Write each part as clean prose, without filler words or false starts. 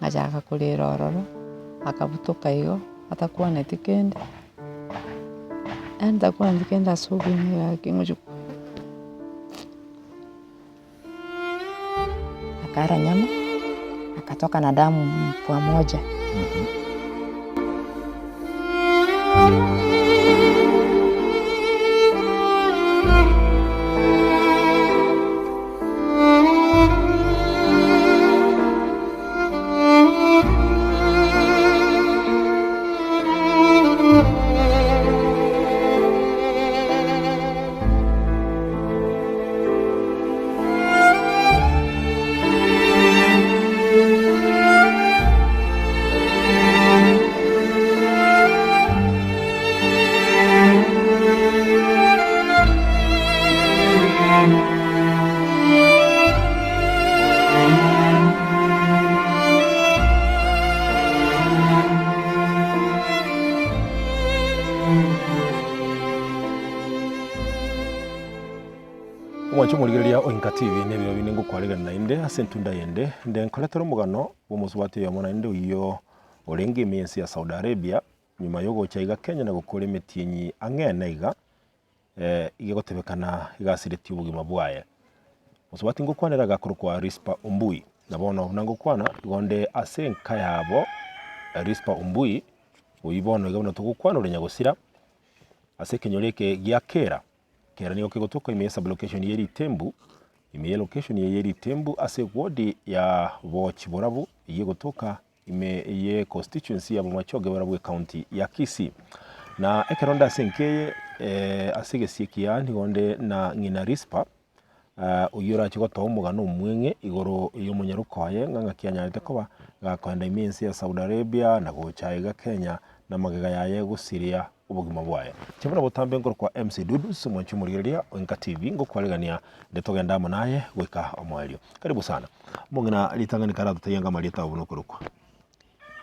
Ngachaka korera ororo, akabutoka igo, atakwaneti kende, yaani takwaneti kende ase obogima gaki ngochia Akara nyama, akatoka na damu pamoja. Omwanche omorigereria o Inka TV nebiro binde ngokwaregana naende ase entunda yende, nde nkoretere omogano bw'omosubati oyomo naende oyio orenge ime y'ense ya Saudi Arabia, nyuma y'ogocha iga Kenya na gokora emetienyi ang'e ene iga, iga egotebekana iga asiretie obogima bwaye. Mosubati ngokwanera agakorokwa Rispa Ombui, na bono buna ngokwana igo nde ase enka yabo Rispa Ombui, oyio bono iga buna togokwana ore nyagosira, ase ekenyoro eke gia Kera. Kera nigo kegotoka ime ye sublocation ye Ritembu, ime ye location eye ye Ritembu ase eward ya Bochi Borabu eyio egotoka ime ye constituency ya Bomachoge Borabu ecounty ya Kisii. Na ekero nde ase enka eye ase egesie ekiya nigo nde na ng'ina Risper oyio orache gotoa omogano omweng'e igoro yomonyaroka oye ng'a ng'aki anyarete koba gakoenda ime ense ya Saudi Arabia na gocha iga Kenya na amagega yaye gosiria obogima bwaye. Inche buna botambe nkorokwa MC Dudus omwanchi omorigereria o Inka TV ngokwaregania nde togende amo naye goika omoerio. Karibu sana. Omong'ina ritang'ani karatotebie anga amarieta ao buna okorokwa.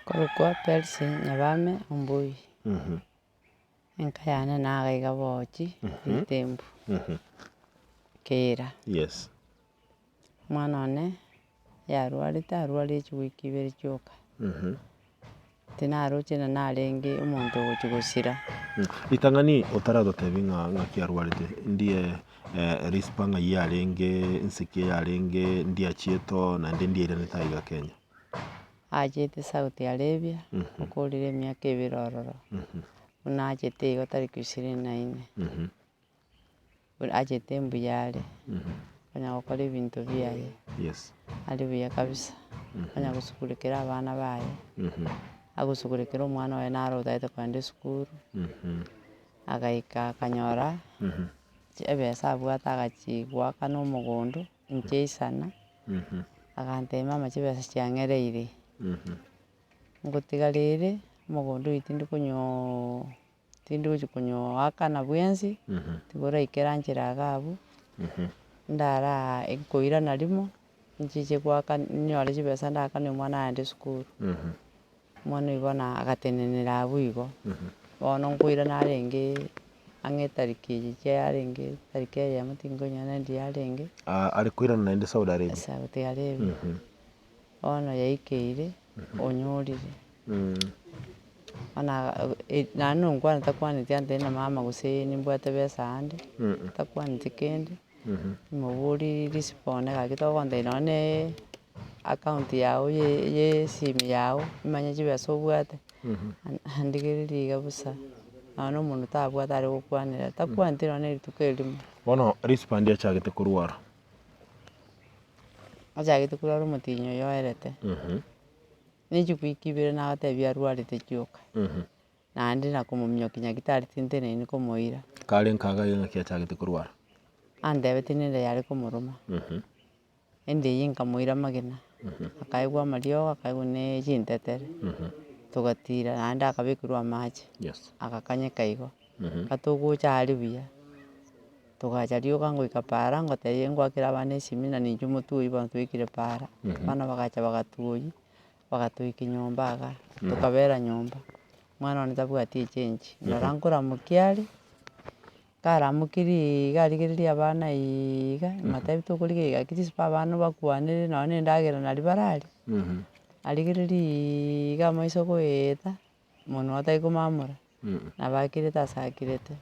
Nkorokwa Percy Nyabame Ombui, enka yane naga iga Bochi, Ritembu, Keira. Yes. Omwana one yarwarete arwarire chiwiki ibere chioka, tinaroche na narenge omonto ogochia gosira. Ritang'ani otaratotebia ng'a ng'aki arwarete, ndie rispa ng'ai yarenge, nse ki yarenge, ndi achiete oo, naende ndi airanete aiga Kenya. Achete Saudi Arabia, okorire emiaka ebere ororo, buna achete igo tariki ishirini na inne. Achete mbuya are, onya gokora ebinto biaye, are buya kabisa, onya gosugulikera abana baye, agosugulikera omwana oye naro otagete kogenda esukuru, agaika akanyora ebesa abwate agachia goakana omogondo, inche isana, agantebia mama chibesa chiang'ereire, ngotigara ere, omogondo oyio tindi konyoooo. Tindi gochia konyoakana bwensi, tiga oraikera nchera iga abwo, ndara nkoirana rimo, nchiche goaka nyore chibesa ndakane omwana aende esukuru. Omwana oyio bono agatenenera abwo igo, bono nkoirana arenge ang'e etariki eye chiarenge etariki eyemo tinkonyora naende yarenge. Are koirana naende Saudi Arabia? Saudi Arabia. Bono yaikeire, onyorire. Bono naende nonkwana takwaneti antebie ng'a mama gose nimbwate besa ande, takwaneti kende, moborie risipo one gaki togontebia nonye na account yago ya esimi yago, omanye chibesa obwate, andigererie iga bosa, nonye na omonwe tabwate are gokwanera, takwaneti nonye na rituko erimo. Bono risipa ndiachagete korwara. Achagete korwara omotienyi oyo oerete. Ne chiwiki ibere nabatebia arwarete chioka, naende na komominyokia nyagetari tinteneini komoira. Kare nkaga iga ng'aki achagete korwara. Antebetie nende yare komoroma, ende eyio nkamoira amagena, akaegwa amariogo akaegwa na chintetere, togatira naende akabekerwa amache, Yes. agakanyeka igo, gatogocha aria buya. Togacha rioka ngoika paara ngotebia ngoakere abana esimi na ninche omotwe oyio bono twaikire paara, abana bagacha bagatwoyia, bagatoikia nyomba igaa, tokabera nyomba, omwana one tabwati echenji, rora nkoramokia are, karamokirie iga arigereria abana iga, motebie tokorigereria gaki risipa abana obakwanere nonye na endagera naria bararia. Arigereria iga amaiso goeta, monwa otari komamora, nabo akirete ase akirete.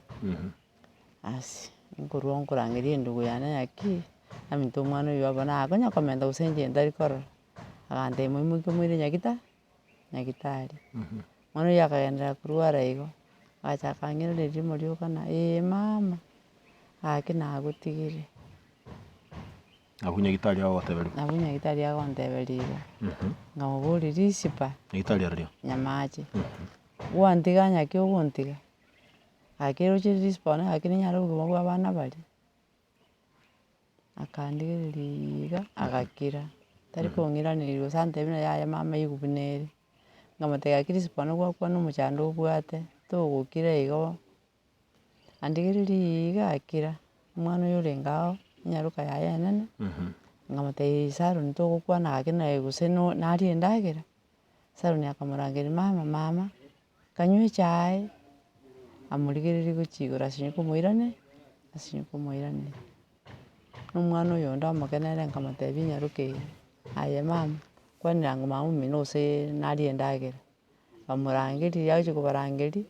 Asi, nkorwa nkorangeria endugu yane naki, aminto omwana oywo abwo nakonya komenta gose inche ntari korora, agantebia moimoke moire nyagita nyagitari. Bono oywo akagenderera korwara igo, agacha akang'iraneria rimo rioka ng'a eh mama, gaki nagotigire. Abwo nyagitari agogoteberia. Abwo nyagitari agonteberia igo, nkamoboria risipa Nyagitari araria? Nyamache, gwantiga ng'aki ogontiga? Gaki roche risipa one gaki ninyare obogima bwa abana baria? Akandigereria iga, agakira, tari kong'iraneria gose antebie buna yaya mama igu buna ere. Nkamotebia gaki risipa one gwakwana omochando obwate, togokira igo. Andigereria iga akira, omwana oyo orenge ao, enyaroka yaye enene, nkamotebia Saroni togokwana gaki naye gose no narie endagera? Saroni akamorangeria mama mama, kanywe echae, amorigereria gochia igoro asinye komoirane asinye komoiraneria. Na omwana oyonde omoke nere nkamotebia enyaroka eye, aye mama, kwanera ango mama omino gose narie endagera, bamorangerie agochia kobarangeria.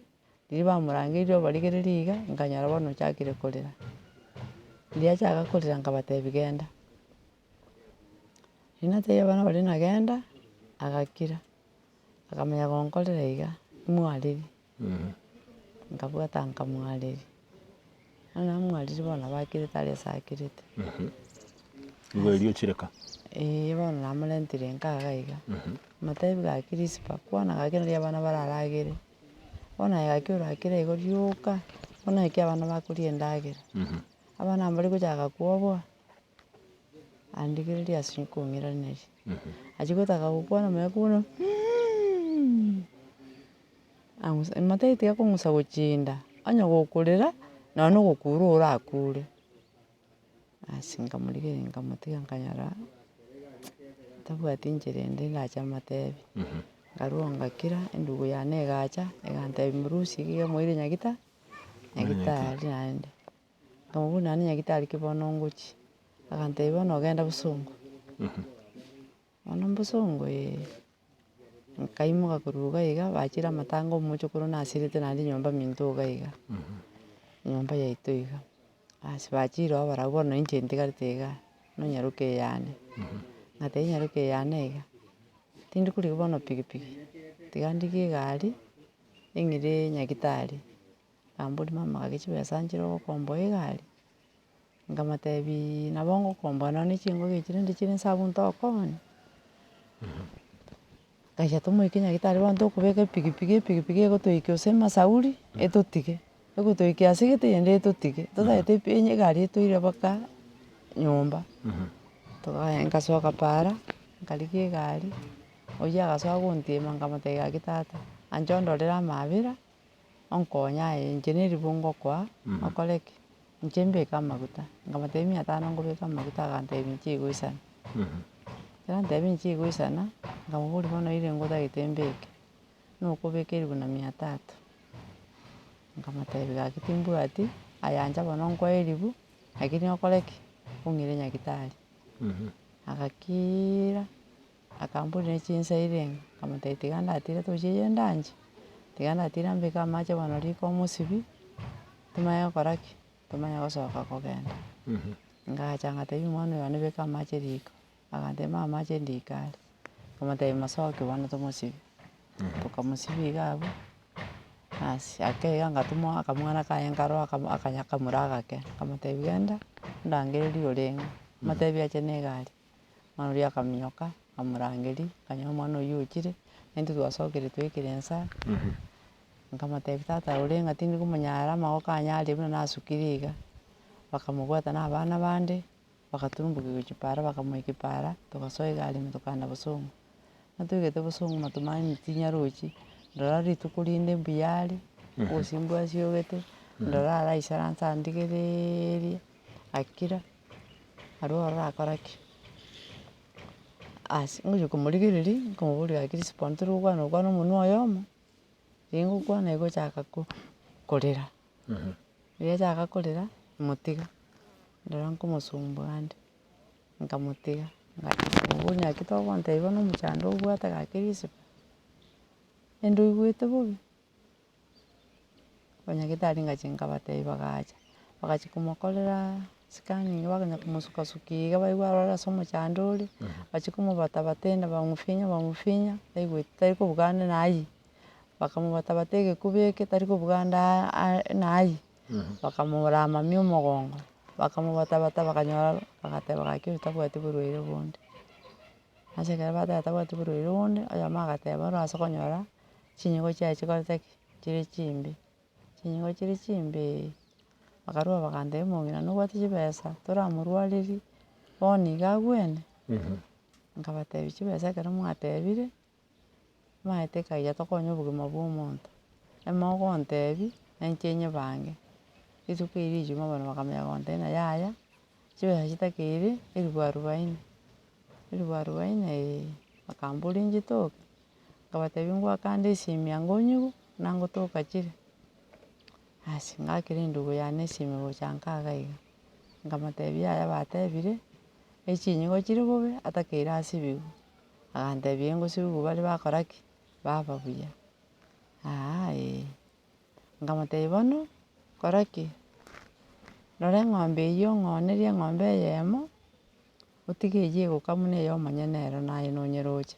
Riria bamorangeirie obarigereria iga, nkanyora bono ochakire korera. Riria achaka korera nkabatebia genda, riria natebia abana baria ng'a genda, agakira, akamanya gonkorera iga, mwareri, nkabwata nkamwareria, bono namwarire bono nabo akirete aria ase akirete. Igo erio ochireka. Eeh bono namorentire nka iga iga, motebie gaki risipa, kwana gaki nario abana bararagere. Bono aye gaki orakire igo rioka, bono naki abana bakoria endagera, abana mbari gochaka kwoboa, andigereria ase nkong'iraneria, achia gotaka gokwana manya kobuna ang'use motebie tiga kong'usa gochinda, onye gokorera, nonye na ogokura orakure. Asi nkamorigereria nkamotiga nkanyora, tabwati nchera ende ndache motebie. Nkarwa ngakira, endugu yane egacha, egantebia morusie iga moire nyagita nyagitari naende. Nkamoboria naende nyagitari ki bono ngochia, agantebia bono ogenda bosongo. Bono mbosongo ee, nkaimoka korwa iga iga, bachire amatanga omochokoro nasirete naende nyomba minto iga iga, nyomba yaito iga. Ase bachire oo barabwo bono inche ntigarete igaa, nonyaroke eyane, ngatebia enyaroke eye yane iga, tindi korigia bono pikipiki, tiga ndigie egari, eng'ire nyagitari, akamboria mama gaki chibesa nchire ogokomboa egari. Nkamotebiiii nabo ngokomboa nonye na chingogo echi rende chire nse abwo ntokoonia. Nkaiyia tomoike nyagetari bono tokobeka epikipiki, epikipiki egotoikia gose emasauri, etotige, egotoikia ase gete yende etotige, totagete epi enye egari etoire mpaka nyomba. Tokaye nkasoka paara, nkarigia egari, oywo agasoa gontiema nkamotebia gaki tata, ancha ondorere amaabera. Onkonye aye inche ne eribu ngokoa, okore ki? Inche mbeke amaguta, nkamotebia mia tano nkobeka amaguta agantebia inche igoisana. Ekero antebia inche igoisana, nkamoboria bono ire ngotagete mbeke, nokobeka eribu na mia tatu. Nkamotebia gaki timbwati, aye ancha bono nkoe eribu, lakini okore ki? Ong'ire nyagetari. Agakiira. Akamboria ne chinsa irenge, nkamotebia tiga ndatire tochie eyende anche, tiga ndatire mbeke amache bono riko omosibie, tomanye gokora ki? Tomanye gosoka kogenda. Ngacha ngatebia omwana oyo one beka amache riko, agantebia mama amache ndiko are, nkamotebia mosoke bono tomosibie, tokamosibia iga abwo, asi ake iga ngatuma akamwana kaye nkaroo akamo akanya akamura agake, nkamotebia genda ondangererie orenge, motebie ache na egari. Omwana oria akaminyoka, nkamorangeria, nkanyora omwana oyio ochire, na intwe twasokire twaikire insa, nkamotebia tata ore ng'a tindi komonyara amagoko anyarie buna nasukire iga, bakamobwata na abana bande, bagaturumbokia gochia paara bakamoikia paara, togasoa egari ime tokagenda bosongo. Natoigete bosongo matumaini tinyarochi, ndora rituko rinde mbuya are, obosie mbwasiogete, ndora araisaransa andigereerie, akira. Arwo ororo akora ki? Ase ngochia komorigereria, nkomoboria gaki risipo ntori gokwana gokwana omonwe oyomo, riria ngokwana igo gochaka ko korera, riria achaka korera, motiga, ndora nkomosumbua ande, nkamotiga. Nkamoboria naki togontebia bono omochando obwate gaki risipa, ende oigwete bobe? Abanyagetari ngachia nkabatebia bagacha, bagachia komokorera scanning baganya komosuka sukia iga baigwe arore ase omochando ore, bachia komobata bata enda bamofinya bamofinya, taigweti tari kobuga ande naye, bakamobata bata egekuba eke tari kobuga ande aa naye, bakamoramamia omogongo, bakamobata bata bakanyora bagateba gaki oyo tabwati borwaire bonde. Ase ekero bateba tabwati borwaire bonde, oyomo agateba ore ase okonyora chinyigo chiaye chikorete ki? Chire chimbe, chinyigo chire chimbeee, bakarwa bagantebia omong'ina nobwate chibesa toramorwareria bono iga agwene? Nkabatebia chibesa ekero mwatebire, omanyete ekaiya tokonye obogima bwa omonto, emogontebia, na inche nyebange, rituko erio rijuma bono bakamanya gontebia ng'a yaya, chibesa chitakeire elifu arubaini, elifu arubaini eeh, bakamboria nchitoke. Nkabatebia ngoaka ande esimi ango onyigwe, buna ngotoka chire. Asi ngakera endugu yane esimi gocha nka iga iga, nkamotebia yaya batebire, echinyigo chire bobe atakeire asibigwe, agantebia ngosibigwa bare bakora ki? Baba buya, aa eh. Nkamotebia bono, kora ki? Rora eng'ombe eywo ong'onerie eng'ombe eyemo, otige eywo egokamwa na eye omonyene ero naye nonyeroche.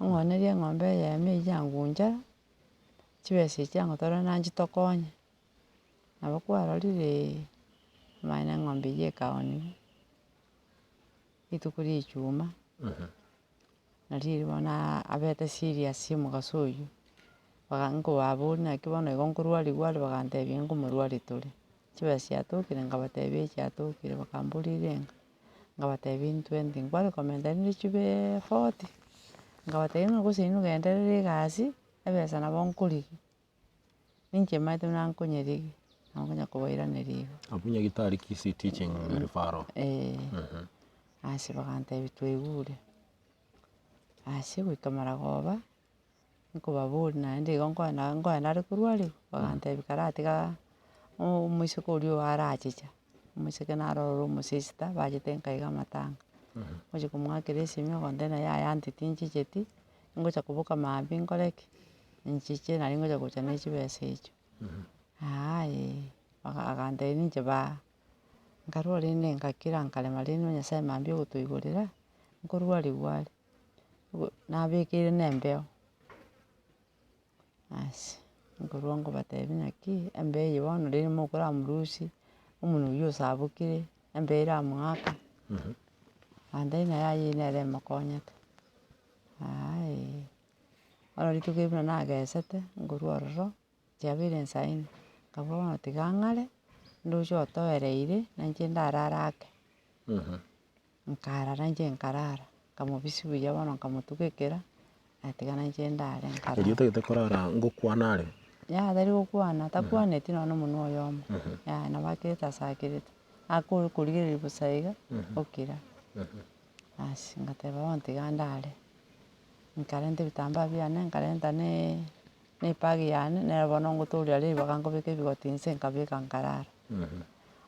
Ong'onerie eng'ombe eyemo eywo ya ngunchara, chibesa echi ango torore nainche tokonye. Nabo kwarorire omanye na eng'ombe eywo ekaoniwa, rituko ria ijumaa, nario riria bono abete serious omogaso oywo, baga nkobaboria naki bono igo nkorwariwa are bagantebia nkomorwaria tore. Chibesa chiatokire nkabatebia chiatokire bakamboria irenga. Nkabatebia intwe nti nkware komenta rinde chibeee forty, nkabatebia ng'a gose inwe genderera egasi, ebesa nabo nkorigia, ninche maete buna nkonyerigia, nabo nkonya kobairaneria igo. Abwo Nyagitari Kisii Teaching Referral. Eeh, ase bagantebia twaigure, ase goika maragoba, nkobaboria naende igo nkoenda nkoenda are korwariwa, bagantebia karatiga omoiseke oria oyo arachicha, omoiseke naro ore omosista bachete nka iga amatanga, ngochia komoakera esimi ogontebia ng'a yaya aunty tinchicheti, ngocha koboka mambia nkore ki? Nchiche nari ngocha gocha na chibesa echio, aaye, agantebia ninche baa, nkarwa rende ngakira nkarema rende nyasaye mambia ogotoigorera, nkorwariwa are. Nabekeire na embeo, asi nkorwa nkobatebia naki, embeo eye bono rende mokoramorusia, omonwe oywo osabokire, embeo eramoaka, bantebia ng'a yaya eywo nere emokonyete, aaye, bono rituko erio buna nagesete, nkorwa ororo, chiabeire nsa inye, nkabua bono tiga ng'are, ndoche otoereire, nainche ndarare ake. Nkarara inche nkarara, nkamobisia buya bono nkamotugekera, natiga nainche ndare nkarara. Erio otagete korara ngokwana are? Yaya tari gokwana, takwaneti nonya na omonwe oyomo, yaya nabo akirete ase akirete, akore korigereria bosa iga, okira. Asi ngateba bono tiga ndare, nkarenta ebitambaa biane, nkarenta na na ebag yane, nere bono ngotoria are ribaga nkobeka ebigoti inse nkabeka nkarara.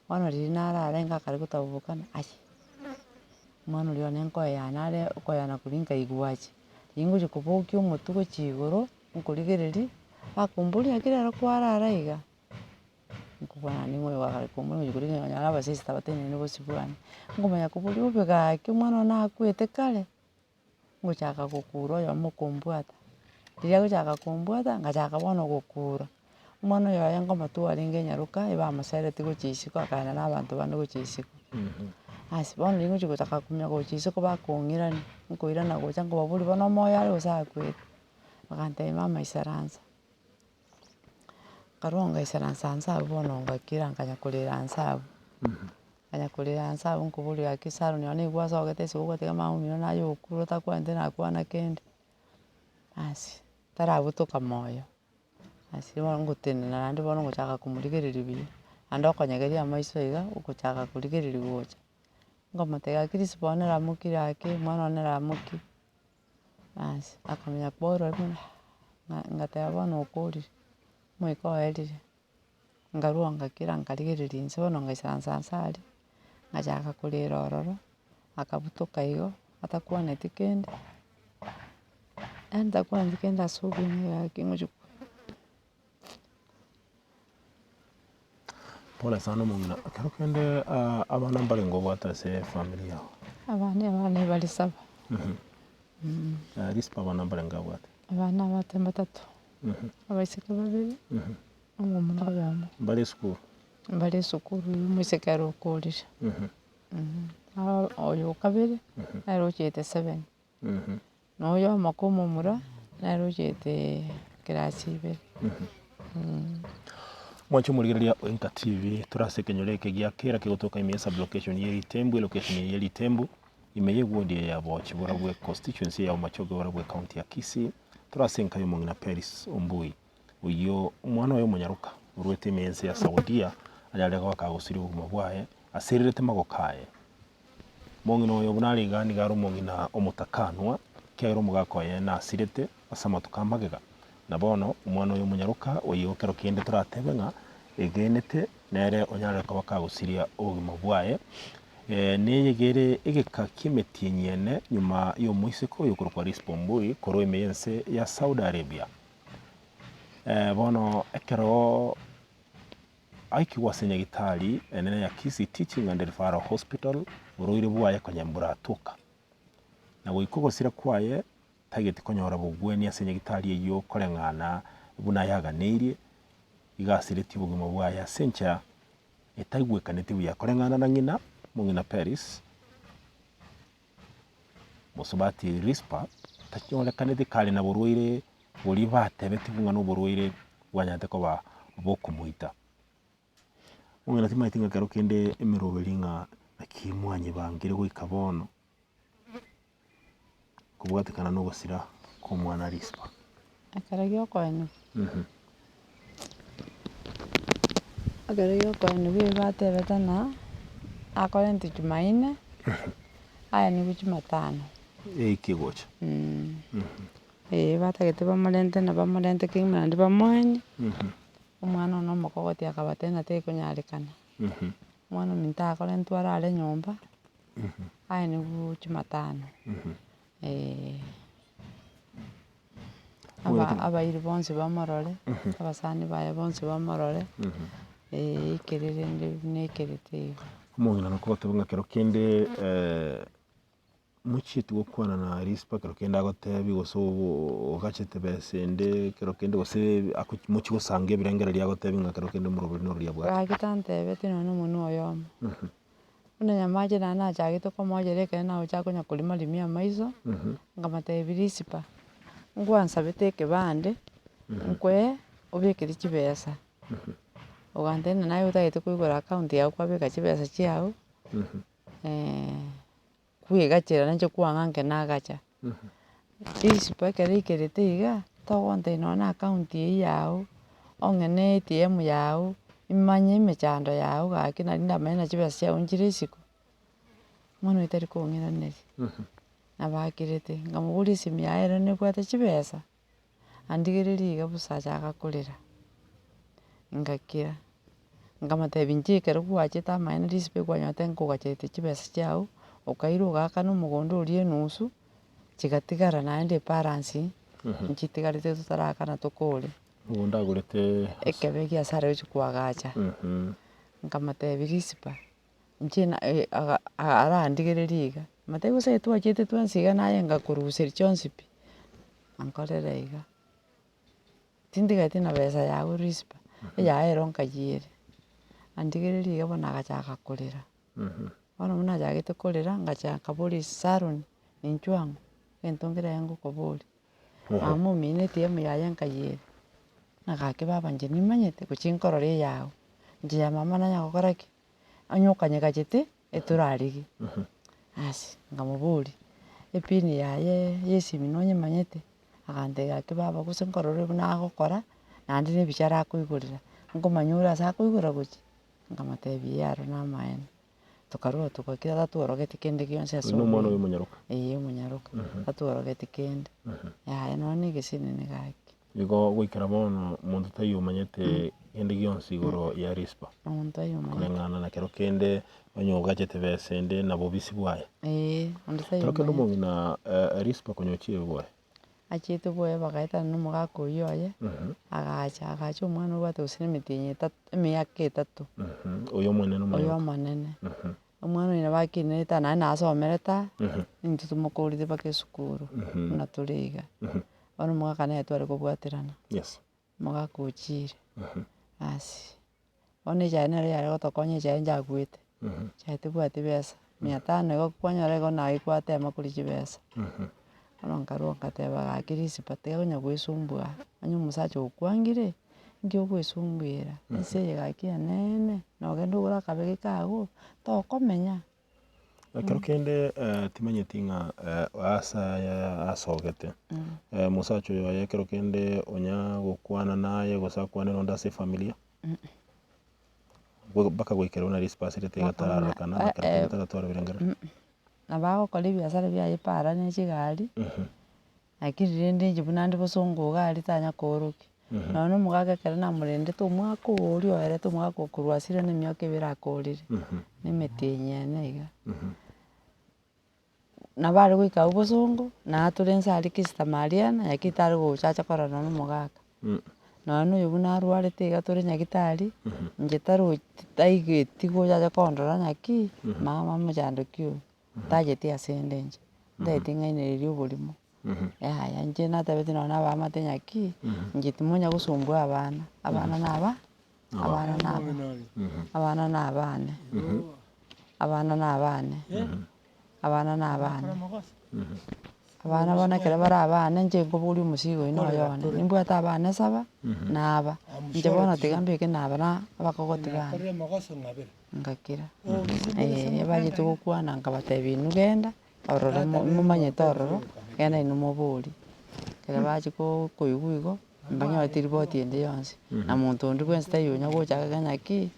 Bono riria narara ngakare gotabokana aye, omwana oria one nkoeyana are okoeyana koria nkaigwa ache, riria ngochia kobokia omotwe gochia igoro, nkorigereria, bakomboria naki rero kwarara iga, nkobua ning'o oyo gwakare komboria ngochia korigereria nkanyora abasista batenenire bosio bwane, nkomanya koboria bobe gaki omwana one nakwete kare. Ngochaka gokura oyomo okombwata, riria agochaka kombwata, ngachaka bono gokura, omwana oyo oye nkomotwara arenge enyaroka ebamoseretie gochia isiko akaenda na abanto bande gochia isiko. Asi bono riria ngochia gochaka komanya gochia isiko bakong'irania, nkoirana gocha nkobaboria bono omoyo are gose akwete, bagantebia mama isaransa. Nkarwa ngaisaransa nse abwo bono ngakira nkanya korera nse abwo, nkanya korera nse abwo nkoboria gaki Saroni one nigo gwasogete isiko gwatiga mama omino naye okure otakwaneti nakwana kende, asi tarabutoka moyo, asi bono ngotenena naende bono ngochaka komorigereria buya, naende okonyegeria amaiso iga, ogochaka korigereria gocha, nkomotebia gaki risibo one ramoki gaki omwana one ramoki. Basi akamanya kworora buna ng'a ngateba bono okorire, omoika oerire, nkarwa ngakira nkarigereria inse bono ngaisaransa nse aria, ngachaka korera ororo, akabutoka igo. Atakwaneti kende, yaani takwaneti kende ase obweng'e gaki ngochia Pole sana omong'ina, ekero kende abana mbarenge obwate ase efamiri yao? Abana abane bare saba. Rispa abana mbarenge abwate? Abana abwate mbatato, abaiseke babere, omomura oyomo. Mbare esukuru? Mbare esukuru, omoiseke ere okorire. Oyo okabere, nere ochete seven. Na oyo omoke omomura, nere ochete class ibere. Mwanche omorigereria o Inka TV, tore ase ekenyoro eke gia Kera kegotoka ime ye sublocation ye Ritembu, elocation eye ye Ritembu, ime ye ward eye ya Bochi borabwo econstituency ya Bomachoge borabwo ecounty ya Kisii, tore ase enka ya omong'ina Peris Ombui, oyio omwana oye omonyaroka orwete ime y'ense ya Saudia, anyare goaka agosiria obogima bwaye, asererete magoko aye. Omong'ina oyo buna are iga nigo are omong'ina omotakanwa, ekiagera omogaka oye nasirete ase amatuko amagega. Na bono omwana oyo omonyaroka oyio ekero kende toratebe ng'a egenete nere onyare koba kagosiria obogima bwaye, neyegere egeka ki'emetienyi ene nyuma y'omoiseke oyo okorokwa Rispa Ombui korwa ime y'ense ya Saudi Arabia. Bono ekero Aikigwe ase nyagitari enene ya Kisii Teaching and Referral Hospital borwaire bwaye konya mboratoka. Na goika ogosira kwaye tageti konyora bogweni ase nyagitari eyio koreng'ana buna yaganeirie, iga asiretie obogima bwaye ase enchera etaigwekaneti buya koreng'ana na ng'ina, mong'ina Peris. Mosubati Rispa tanyorekaneti kare na borwaire boria batebetigwe ng'a noborwaire bwanyarete koba bokomoita. Omong'ina timanyeti ng'a ekero kende emeroberi ng'a naki mwanyebangire goika bono, kobwatekana na ogosira kwa omwana Rispa. Ekero gia okoenigwa, ekero gia okoenigwa ebatebete ng'a akorente jumaine, aenigwe jumatano. Eiki egocha. Eh batagete bamorente na bamorente kegima naende bamoenie, omwana one omokogoti akabatebia ng'a tekonyarekana, omwana ominto akorentwe arare nyomba, aenigwe jumatano, eh. Aba abairi bonsi bamorore, abasani baye bonsi bamorore, ekere rende buna ekerete igo. Omong'ina nakobateba ng'a kero kende mochieti gokwana na Rispa kero kende agotebi gose ogachete besa ende kero kende gose mochie gosanga ebirengererio agotebi ng'a kero kende omorobori nororia abwate. Gaki tantebeti nonye na omonwe oyomo. Buna Nyamache naende nachagete komochera ekero nagocha konya korima rimia amaiso, nkamotebia Risipa, ngwansabete ekebande, nkoe obekere chibesa, ogantebia ng'a naye otagete koigora account yago kwabeka chibesa chiago, kwegachera nainche kwang'a inche nagacha. Risipa ekero rikerete iga, togontebia nonya na account eywo yago, ong'e na ATM yago, imanye emechando yago gaki nari ndamanye ng'a chibesa chiago nchire isiko, omwana oyio tari kong'iraneria, nabakirete, nkamoboria esimi yaye ere nebwate chibesa, andigereria iga bosa achaka korera, ngakira, nkamotebia inche ekero gwachete amaene risipa ekwanyorete nkogachete chibesa chiago, okairwa ogaakana omogondo oria enusu, chigatigara naende ebalance nchitigarete totarakana tokore. Omogondo agorete Ekebe egiasara gochia koagacha, nkamotebia risipa, inche na aga arandigereria iga, motebie gose twachete twensi iga naye ngakoruseria chionsi pi, ankorere iga. Tindigeti na besa yago risipa, eyaye ero nkayiere, andigereria iga bono agachaka korera. Bono buna achagete korera, ngacha nkaboria Saroni, inchuo ang'o, egento nkere ngokoboria, mama omino ATM yaye nkayiere, ng'a gaki baba inche nimanyete gochia nkorora eyago, inche ya mama nanya gokora ki? Onye okanyegachete, etorarigie. Asi, nkamoboria, epini yaye ya esimi nonyemanyete? Agantebia gaki baba gose nkorore buna agokora, naende na ebichara akoigorera, nkomanya ore ase akoigora gochia? Nkamotebia ee aro namaene. Tokarua togakira tatworogeti kende gionsi ase Oyio nomwana oyo oboina. omonyaroka. Eeh omonyaroka, tatworogeti kende, yaya nonya na egesinini gaki. Igo goikera bono monto taiyo omanyete kende gionsi igoro ya Rispa. Omonto taiyo omanyete. Koreng'ana na kero kende onye ogachete besa ende na bobisi bwaye. Eeh, onde taiyo Kero kende omanyete. omong'ina Rispa konya ochire bwoye. Achiete bwoye bagaetana na omogaka oyio oye, agacha, agacha omwana obwate gose na emetienyi etato, emiaka etato. Oyo omonene Oyo omonyoka. omonene. Omwana oyo nabo akinete aa naende nasomerete aa, intwe tomokorire mpaka esukuru, buna tore iga. Bono omogaka nere tware kobwaterana, omogaka ochire, basi, bono echae nere yare gotokonya echae nchakwete, echae tebwati besa, mia tano igo kwanyora igo naye kwatema koria chibesa. Bono nkarwa nkateba gaki risipa tiga konya goesumbua, onye omosacha okwangire, inki ogoesumbuera, ense eye gaki eneene, nogenda ogore akabege kago, tokomenya. Ekero kende timanyeti ng'a ase aya asogete, omosacha oyo aye ekero kende onya gokwana naye gose akwane nonde ase efamilia, mpaka goikera buna risipa asirete iga tararorekana na kero kende taratwara birengererio. Nabo agokora ebiasara biaye para ne chigari, lakini rende inche buna inde bosongo iga aria tanya koorokia. Nonya na omogaka ekero namorendete omwaka oria oerete omwaka okorwa asire na emiaka ebere akorire, na emetienyi ene iga. Nabo are goika abwo bosongo, natore inse aria Kista Mariana, lakini tari gocha ache korora nonya na omogaka. Nonya na oyo buna arwarete iga tore nyagetari, inche tarochi taigeti gocha ache kondora naki, mama mochando ki oyo, tacheti ase ende inche, ntagete ng'ainereria oborimo, yaya inche natebetie nonya na abaamate ng'aki, inche timonya gosumbua abana, abana na aba, abana na aba, abana na abane, abana na abane, abana na abane. Abana bono ekero bare abane inche nkoboria omosigo oino oyo one, nimbwate abana saba, na aba, inche bono tiga mbeke na aba na abakogoti bane, ngakira. Bachete gokwana nkabatebia inwe genda ororo mo momanyete ororo, genda inwe moborie. Ekero bachia ko koigwa igo, mbanyoreti ripoti ende yonsi, na monto onde bwensi taiyo onya gocha agake ng'aki,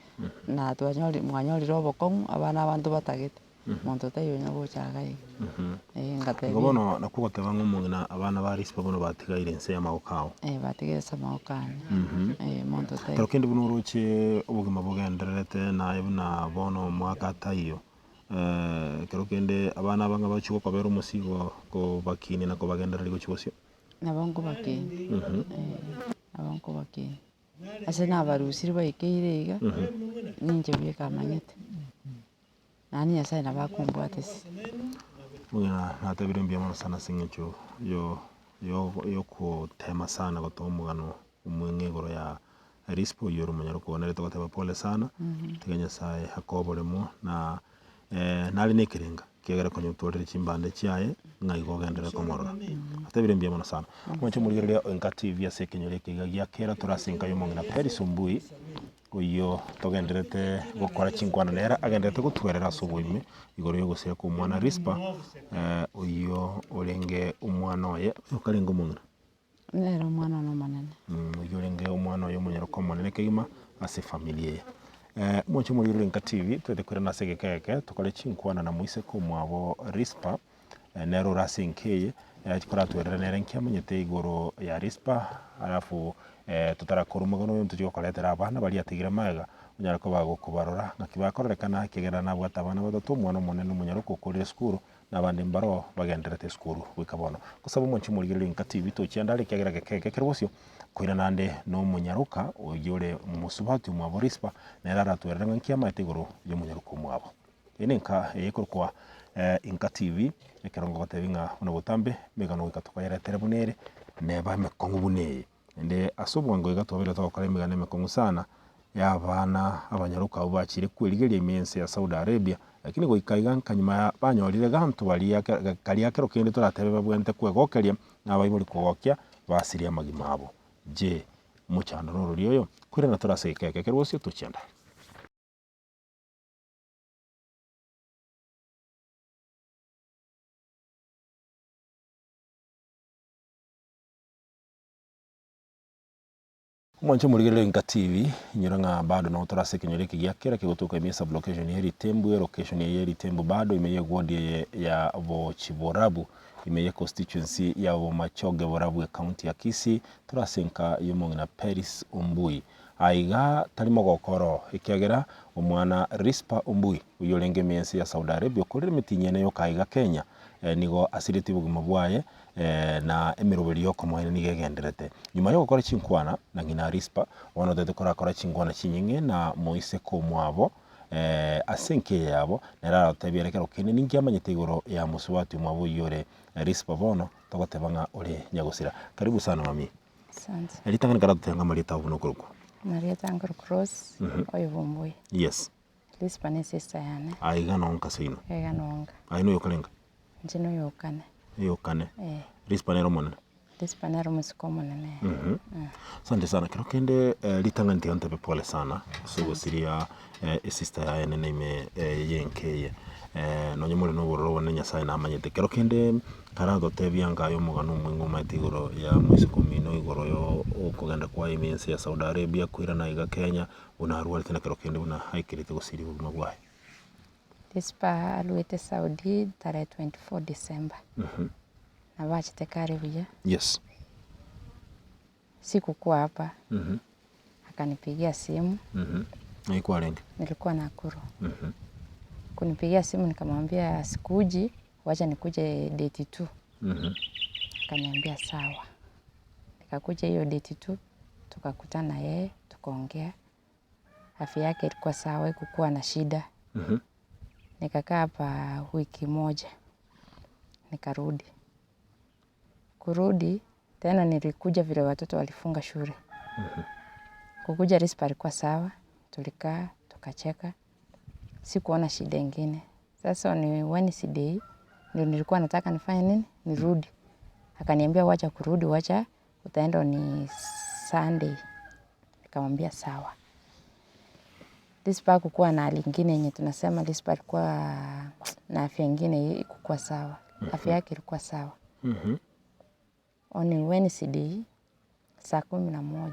na twanyorire mwanyorire obokong'u abana aba ntobatagete. Monto taiyo onya gocha iga iga. Eh, Igo ngatebia bono nakwo ogoteba ng'a omong'ina abana ba Rispa bono batigaire inse y'amaboko ao. eh, batigaire ase amaboko ane. Eh, monto taiyo. Ekero kende buna oroche obogima bogendererete naye buna bono omwaka taiyo, ekero kende abana aba ng'a bachia gokobera omosigo kobakinia na kobagendereria gochia bosio. Nabo nkobakinia, eh, nabo nkobakinia. Ase nabarusirie baikeire iga, ninche bweka amanyete. Naende Nyasaye nabo akombwatesia. Buna natebire mbuya mono sana ase eng'encho yo yo yokotema sana gotoa omogano omweng'e igoro ya Rispa oyio ore omonyaroku one nere togoteba pole sana, tiga Nyasaye akoe oboremo na nare na ekerenga kiagera konya otwarire chimbande chiaye ng'a igo ogenderere komorora. Natebire mbuya mono sana. Mwanche morigereria Enka TV ase ekenyoro eke iga gia kera tore ase enka ya omong'ina Peris Ombui. Oyio togendererete gokora chinkwana nere agendererete gotwerera ase oboime igoro y'ogosira kw'omwana Rispa, oyio orenge omwana oye, okarenge omong'ina. Nere omwana one omonene. Oyio orenge omwana oye omonyaroka omonene kegima ase efamiri eye. Moche morigererie Enka TV, toete koirana ase egeka eke, tokore chinkwana na moiseke omwabo Rispa, nere ore ase enka eye, koratwerere nere nki amanyete igoro ya Rispa, alafu totarakora omogano oyo ntochie gokoretera abana baria atigire magega, onyare koba gokobarora ng'aki bakororekana ekiagera nabwate abana batato, omwana omonene omonyaroka okorire esukuru, na abande mbaroo bagendererete esukuru goika bono. Gosaba omonche omorigereria Enka TV tochia ande are ekiagera geke eke kere bosio, koirana ande na omonyaroka oyio ore mosubati omwabo Rispa, nere aratwerere ng'a nki amaete igoro ya omonyaroka omwabo. Eye nenka eye ekorokwa Inka TV, ekero ngogotebi ng'a buna botambe emegano goika tokoyeretere buna ere, neba emekong'u buna eye. Naende ase obwango iga twabeire togokora emegano emekong'u sana, ya abana abanyaroka abwo bachire kwerigeria ime y'ense ya Saudi Arabia, lakini goika iga nka nyuma ya banyorire ganto baria karia kero kende toratebe babwenerete kwegokeria, na abaibori kogokia, basirie amagima abo. Je, omochando norori oyo? Koirana tore ase egeka eke ekero bosio tochianda. Omwanche omorigereria Enka TV, inyora ng'a bado nabo tore ase ekenyoro eke gia kera kegotoka ime esublocation ya Eritembu, elocation eye ya Eritembu bado ime y'eward eye ya Bochiborabu. ime ye constituency ya Bomachoge Borabu ecounty ya Kisii tore ase enka y'omong'ina Peris Ombui. Aiga tari mogoko oro ekiagera omwana Risper Ombui oyio orenge ime y'ense ya Saudi Arabia okorire emetienyi ene yoka aiga Kenya nigo asiretie obogima bwaye na emeroberio y'okomoenia nigo egendererete. Nyuma y'ogokora chinkwana na ng'ina Risper, bono otagete korakora chinkwana chinyeng'e na moiseke omwabo ase enka eye yabo, nere arotebie ere kero kende ninki amanyete igoro ya mosubati omwabo oyio ore Risper bono togoteba ng'a ore nyagosira. Karibu sana mami. Asante. Ritang'ani karatotebie ng'a amarieta ao buna okorokwa. Amarieta nkorokwa Rose, Oyobomboi. Yes. Risper ne sister yane. Aye iga nonka seino. Iga nonka. Aye noyokarenga? Inche noyokane. Oyokane. Eh. Risper nere omonene? Risper nere omosike omonene. Asante sana. Kero kende ritang'ani tiga ntobe pole sana ase ogosiria esister yaye nene ime y'enka eye. Nonye more na obororo obonene Nyasaye namanyete. Kero kende karatotebia ng'a aye omogano omweng'e omanyete igoro ya moiseke omino igoro yo okogenda kwaye ime y'ense ya Saudi Arabia koirana iga Kenya, buna arwarete na kero kende buna aikerete gosiria obogima bwaye. Risper aruete Saudi tarehe 24 December, nabo achete kare buya. Yes. Sikukuwa hapa, akanipigia simu. Ng'ai kwarenge? Nilikuwa Nakuru. Kunipigia simu nikamwambia sikuji, wacha nikuje date two. Akaniambia sawa. Nikakuja hiyo date two, tukakutana na yeye, tukaongea. Afya yake ilikuwa sawa, haikukuwa na shida. Nikakaa hapa wiki moja, nikarudi. Kurudi, tena nilikuja vile watoto walifunga shule. Kukuja Risper alikuwa sawa, tulikaa, tukacheka, sikuona shida ingine. Sasa ni Wednesday, ndio nilikuwa nataka nifanye nini, nirudi. Akaniambia wacha kurudi, wacha utaenda ni Sunday. Nikamwambia sawa. Risper hakukuwa na hali ingine yenye tunasema Risper alikuwa na afya ingine ikukuwa sawa. Afya yake ilikuwa sawa. On Wednesday saa 11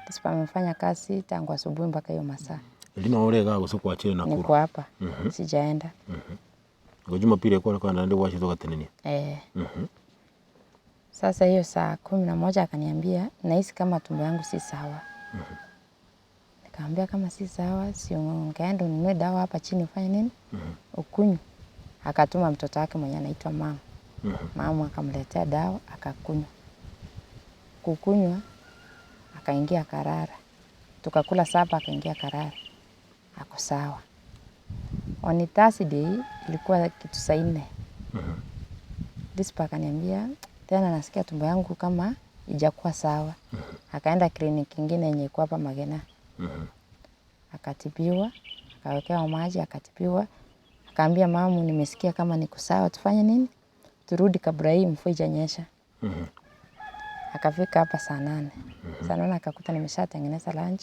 Risper amefanya kazi tangu asubuhi mpaka hiyo masaa. Erio noo ore igaa gose kwachire Nakuru? Niko hapa sijaenda. Igo Jumapili ekore kogenda naende gwachete ogatenenia? Eh. Sasa hiyo saa 11 akaniambia nahisi kama tumbo yangu si sawa. Nikamwambia kama si sawa, si ungeenda ununue dawa hapa chini ufanye nini? Ukunywe. Akatuma mtoto wake mwenye anaitwa mama. Mama akamletea dawa akakunywa. Kukunywa akaingia akarara. Tukakula sapa akaingia akarara. Ako sawa. On Thursday ilikuwa kitu saa 4. Risper akaniambia tena nasikia tumbo yangu kama ijakuwa sawa. Akaenda kliniki ingine yenye iko hapa Magena. Akatibiwa, akawekewa maji, akatibiwa. Akaambia mamu nimesikia kama niko sawa, tufanye nini? Turudi kabla hii mvua haijanyesha. Akafika hapa saa 8. Saa 8 akakuta nimeshatengeneza lunch.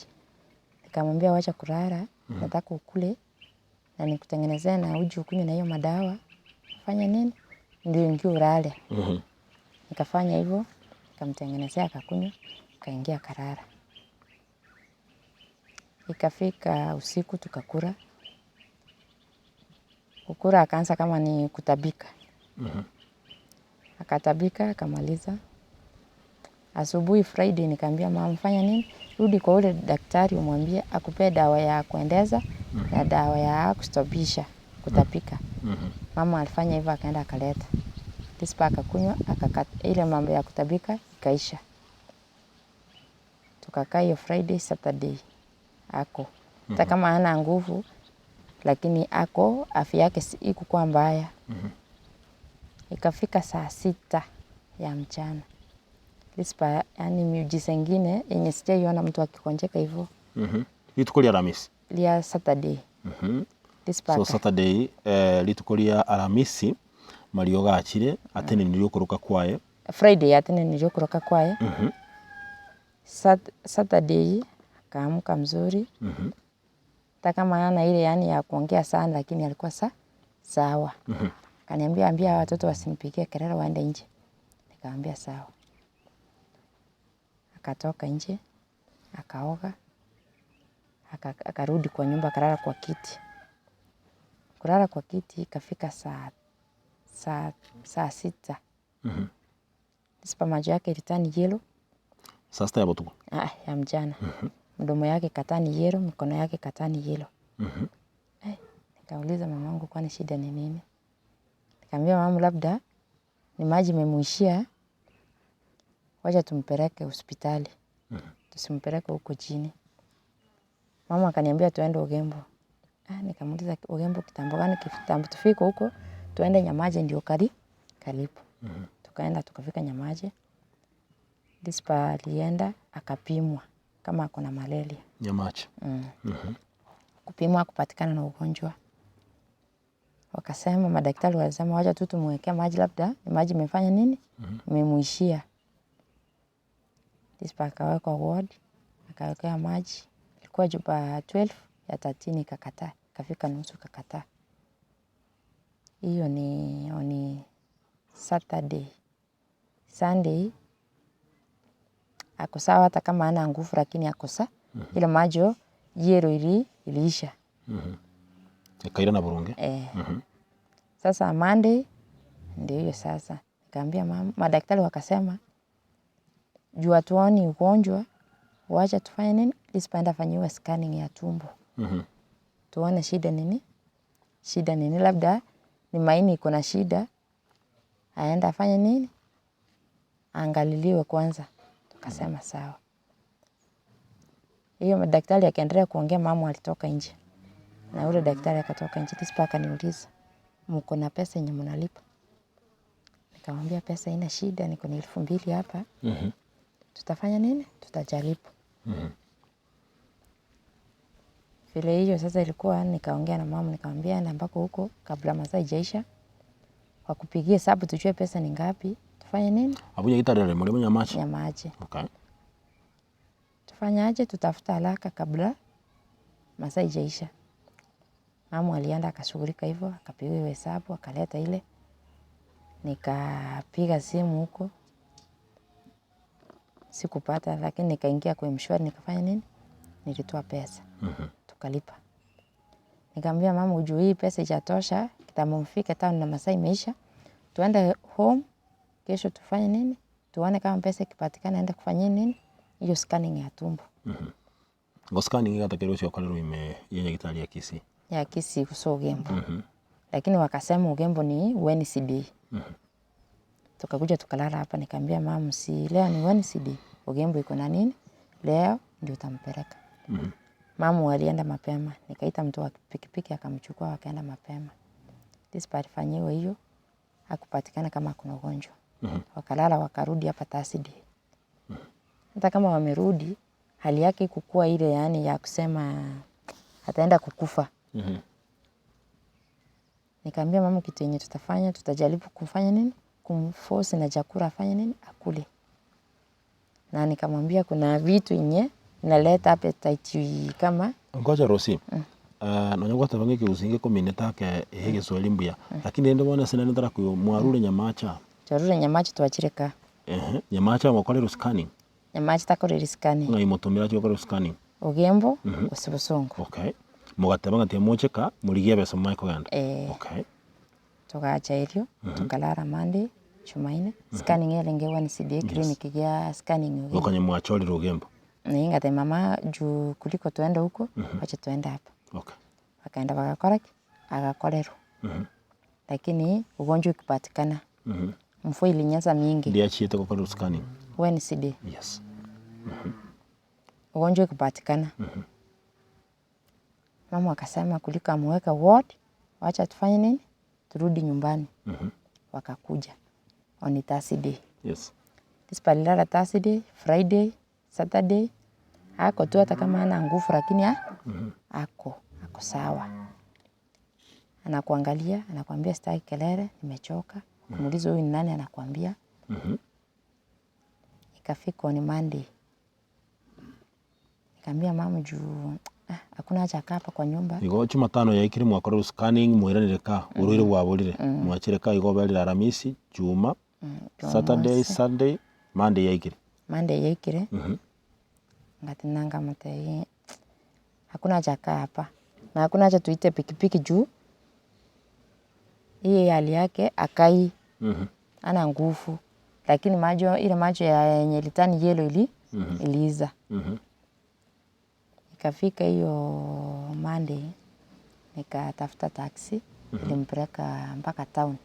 Nikamwambia wacha kulala, nataka ukule na nikutengenezee na uji ukunywe na hiyo madawa. Fanya nini? Ndio ingie ulale. Nikafanya hivyo, nikamtengenezea akakunywa, akaingia akalala. Ikafika usiku tukakula. Kukula akaanza kama ni kutabika. Akatabika, akamaliza. Asubuhi Friday nikaambia mama fanya nini? Rudi kwa ule daktari umwambie akupee dawa ya kuendeza na dawa ya kustopisha kutapika. Mama alifanya hivyo akaenda akaleta. Risper akakunywa, ile mambo ya kutabika ikaisha. Tukakaa hiyo Friday, Saturday ako. Hata kama hana nguvu lakini ako afya yake ikukuwa mbaya. Ikafika saa 6 ya mchana. Risper yani miujiza ingine yenye sijaiona mtu akigonjeka hivyo. Rituko ria Aramisi? Ria Saturday. Risper So Saturday rituko ria Aramisi mariogo achire atenenirie okoroka kwaye. Friday atenenirie okoroka kwaye. Saturday akaamka mzuri. Hata kama hana ile yani ya kuongea sana lakini alikuwa sawa. Akaniambia ambia watoto wasinipigie kelele waende nje. Nikamwambia sawa. Akatoka nje, akaoga, akarudi kwa nyumba akalala kwa kiti. Kulala kwa kiti ikafika saa Saa saa sita. Rispa macho yake ili turn yellow. Saa sita ya botuko? Aa ya mchana. Mdomo yake ika turn yellow, mikono yake ika turn yellow. Nikauliza mamangu kwani shida ni nini? Nikamwambia mamangu labda ni maji imemuishia, wacha tumpeleke hospitali. Tusimpeleke huko chini. Mama akaniambia tuende Ugembo. Ah, nikamuuliza Ugembo kitambo gani? Kitambo tufike huko tuende Nyamache ndio kari karibu. Tukaenda tukafika Nyamache. Rispa alienda akapimwa kama ako na malaria. Nyamache. Kupimwa hakupatikana na ugonjwa. Wakasema madaktari walisema wacha tu tumwekee maji labda ni maji imefanya nini? Imemuishia. Rispa akawekwa ward, akawekewa maji. Ilikuwa chupa 12 ya 13 ikakataa, ikafika nusu ikakataa. Hiyo ni on Saturday. Sunday ako sawa hata kama hana nguvu lakini ako sawa. Ile maji yellow ili iliisha. Ekairana boronge. Eh. Sasa Monday ndio hiyo sasa. Nikaambia mama, madaktari wakasema juu hatuoni ugonjwa, wacha tufanye nini? Rispa aende afanyiwe scanning ya tumbo. Tuone shida nini? Shida nini? Labda ni maini iko na shida, aende afanye nini? Aangaliliwe kwanza. Tukasema sawa. Hiyo daktari akaendelea kuongea, mama alitoka nje. Na yule daktari akatoka nje. Rispa akaniuliza, mko na pesa yenye mnalipa? Nikamwambia pesa haina shida, niko na 2000 hapa. Tutafanya nini? Tutajaribu. Vile hiyo sasa ilikuwa, nikaongea na mama, nikamwambia enda mpaka huko kabla masaa haijaisha. Wakupigie hesabu tujue pesa ni ngapi, tufanye nini? Abuya gitarere muri Nyamache. Nyamache. Okay. Tufanyaje? Tutafuta haraka kabla masaa haijaisha. Mama alienda akashughulika hivyo, akapiga hiyo hesabu, akaleta ile. Nikapiga simu huko. Sikupata, lakini nikaingia kwa M-Shwari nikafanya nini? Nilitoa pesa. Tukalipa. Nikamwambia mama ujue hii pesa haijatosha, kitambo mfike town na masaa imeisha. Tuende home, kesho tufanye nini? Tuone kama pesa ikipatikana ende kufanyia nini? Hiyo scanning ya tumbo. Ngo scanning igatakerwo ũcio ũkorerwo ime ya nyagĩtarĩ ya Kisii. Ya Kisii gose Ugembo. Lakini wakasema Ugembo ni Wednesday. Tukakuja tukalala hapa, nikamwambia mama si leo ni Wednesday, Ugembo iko na nini? Leo ndio utampeleka. Mama alienda mapema, nikaita mtu wa pikipiki akamchukua wakaenda mapema. Rispa alifanyiwa hiyo, hakupatikana kama kuna ugonjwa. Wakalala wakarudi hapa Thursday. Hata kama wamerudi, hali yake ikukuwa ile yani ya kusema ataenda kukufa. Nikamwambia mama kitu yenye tutafanya, tutajaribu kumfanya nini? Kumforce na chakula afanye nini? Akule. Na nikamwambia kuna vitu yenye inaleta appetite kama Ngoja Rosie. Nonya gwateba ng'a ekegusii ngekominete ake ehe egeswahili mbuya lakini rende bono ase nare ntarakoigwa mwarure Nyamacha. Twarure Nyamacha twachire ka. Ehe, Nyamacha mokorerwe scanning? Nyamacha takoreri scanning. Ng'ai motomire ache gokorerwa scanning? Ogembo gose Bosongo. Okay. Mogateba ng'a tiga moche ka, morigie ebesa momanye kogenda? Eh. Okay. Togacha erio, tokarara Monday, Jumaine, scanning erenge Wednesday clinic gia scanning Ogembo. Gokonya mwachorire Ogembo? Naye ngatebia mama juu kuliko tuende huko, wacha tuende hapa. Okay. Wakaenda bagakora ki? Agakorerwa. Lakini ugonjwa ukipatikana, mvua ilinyesha mingi. Ndiachiete gokorerwa scanning? Wednesday. Yes. Ugonjwa ukipatikana. Mama akasema kuliko amuweke ward, wacha tufanye nini? Turudi nyumbani. Wakakuja on Thursday. Yes. Rispa alilala Thursday, Friday, Saturday. Ako tu hata kama hana nguvu lakini ako, ako sawa. Anakuangalia, anakuambia sitaki kelele, nimechoka. Ukimuuliza huyu ni nani anakuambia. Ikafika on Monday. Nikamwambia mama juu hakuna haja akaa hapa kwa nyumba. Igo Jumatano yaikire mwakorerwe scanning mwairanire ka orwaire bwaborire mwachire ka igo oberire Aramisi, Juma, Saturday, Jumamosi. Sunday, Monday yaikire. Monday yaikire. Ngatina nkamotebia hakuna haja akaa hapa. Na hakuna haja tuite pikipiki juu. Hii hali yake akai hana nguvu, lakini macho ile macho ya yenye ilitani yellow ili iliisha. Ikafika hiyo Monday nikatafuta taxi ilimpeleka mpaka town.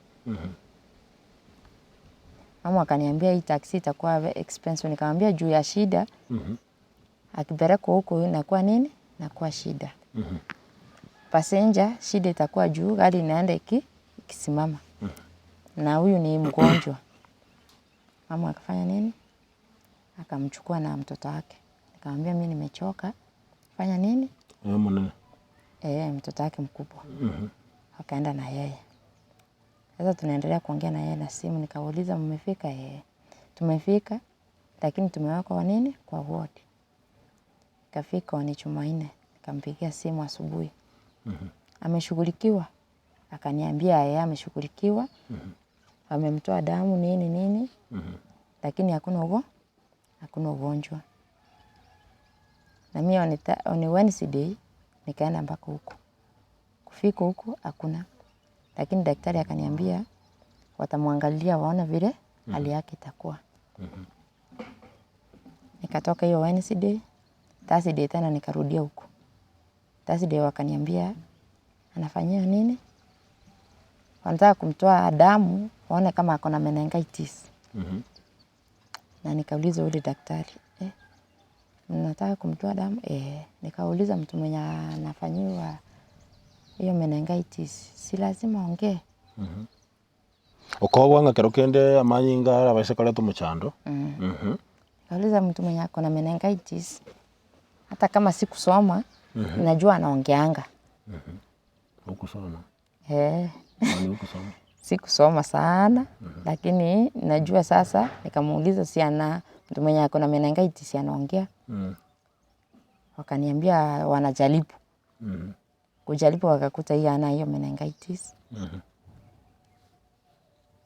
Mama akaniambia hii taxi itakuwa ve- expensive, nikamwambia juu ya shida akipelekwa huko inakuwa nini, inakuwa shida. Passenger shida itakuwa juu, gari inaenda iki, ikisimama na huyu ni mgonjwa. Mama akafanya nini? Akamchukua na mtoto wake. Nikamwambia mimi nimechoka, fanya nini? Oyo omonene. Eh, mtoto wake mkubwa. Wakaenda na yeye. Sasa tunaendelea kuongea na yeye na simu, nikauliza mmefika? Eh, tumefika lakini tumewekwa kwa nini? Kwa ward. Ikafika ni Jumanne, nikampigia simu asubuhi. Ameshughulikiwa? Akaniambia yeye ameshughulikiwa. Wamemtoa damu nini nini. Lakini hakuna ugo, hakuna ugonjwa. Na mimi on, on Wednesday nikaenda mpaka huko. Kufika huko hakuna. Lakini daktari akaniambia watamwangalia waone vile hali yake itakuwa. Nikatoka hiyo Wednesday, Thursday tena nikarudia huko. Thursday wakaniambia anafanyia nini? Wanataka kumtoa damu waone kama ako na meningitis. Na nikauliza yule daktari, eh, mnataka kumtoa damu? Eh, nikauliza mtu mwenye anafanyiwa hiyo meningitis, si lazima ongee? Okobua ng'a kero kende amanyinga arabase koreta omochando. Nikauliza mtu mwenye ako na meningitis, hata kama sikusoma, najua anaongeanga. Okusoma. Eh, Kwani hukusoma? sikusoma sana, lakini najua sasa. Nikamuuliza si ana mtu mwenye ako na meningitis si anaongea? Wakaniambia wanajaribu. Kujaribu wakakuta hii ana hiyo meningitis.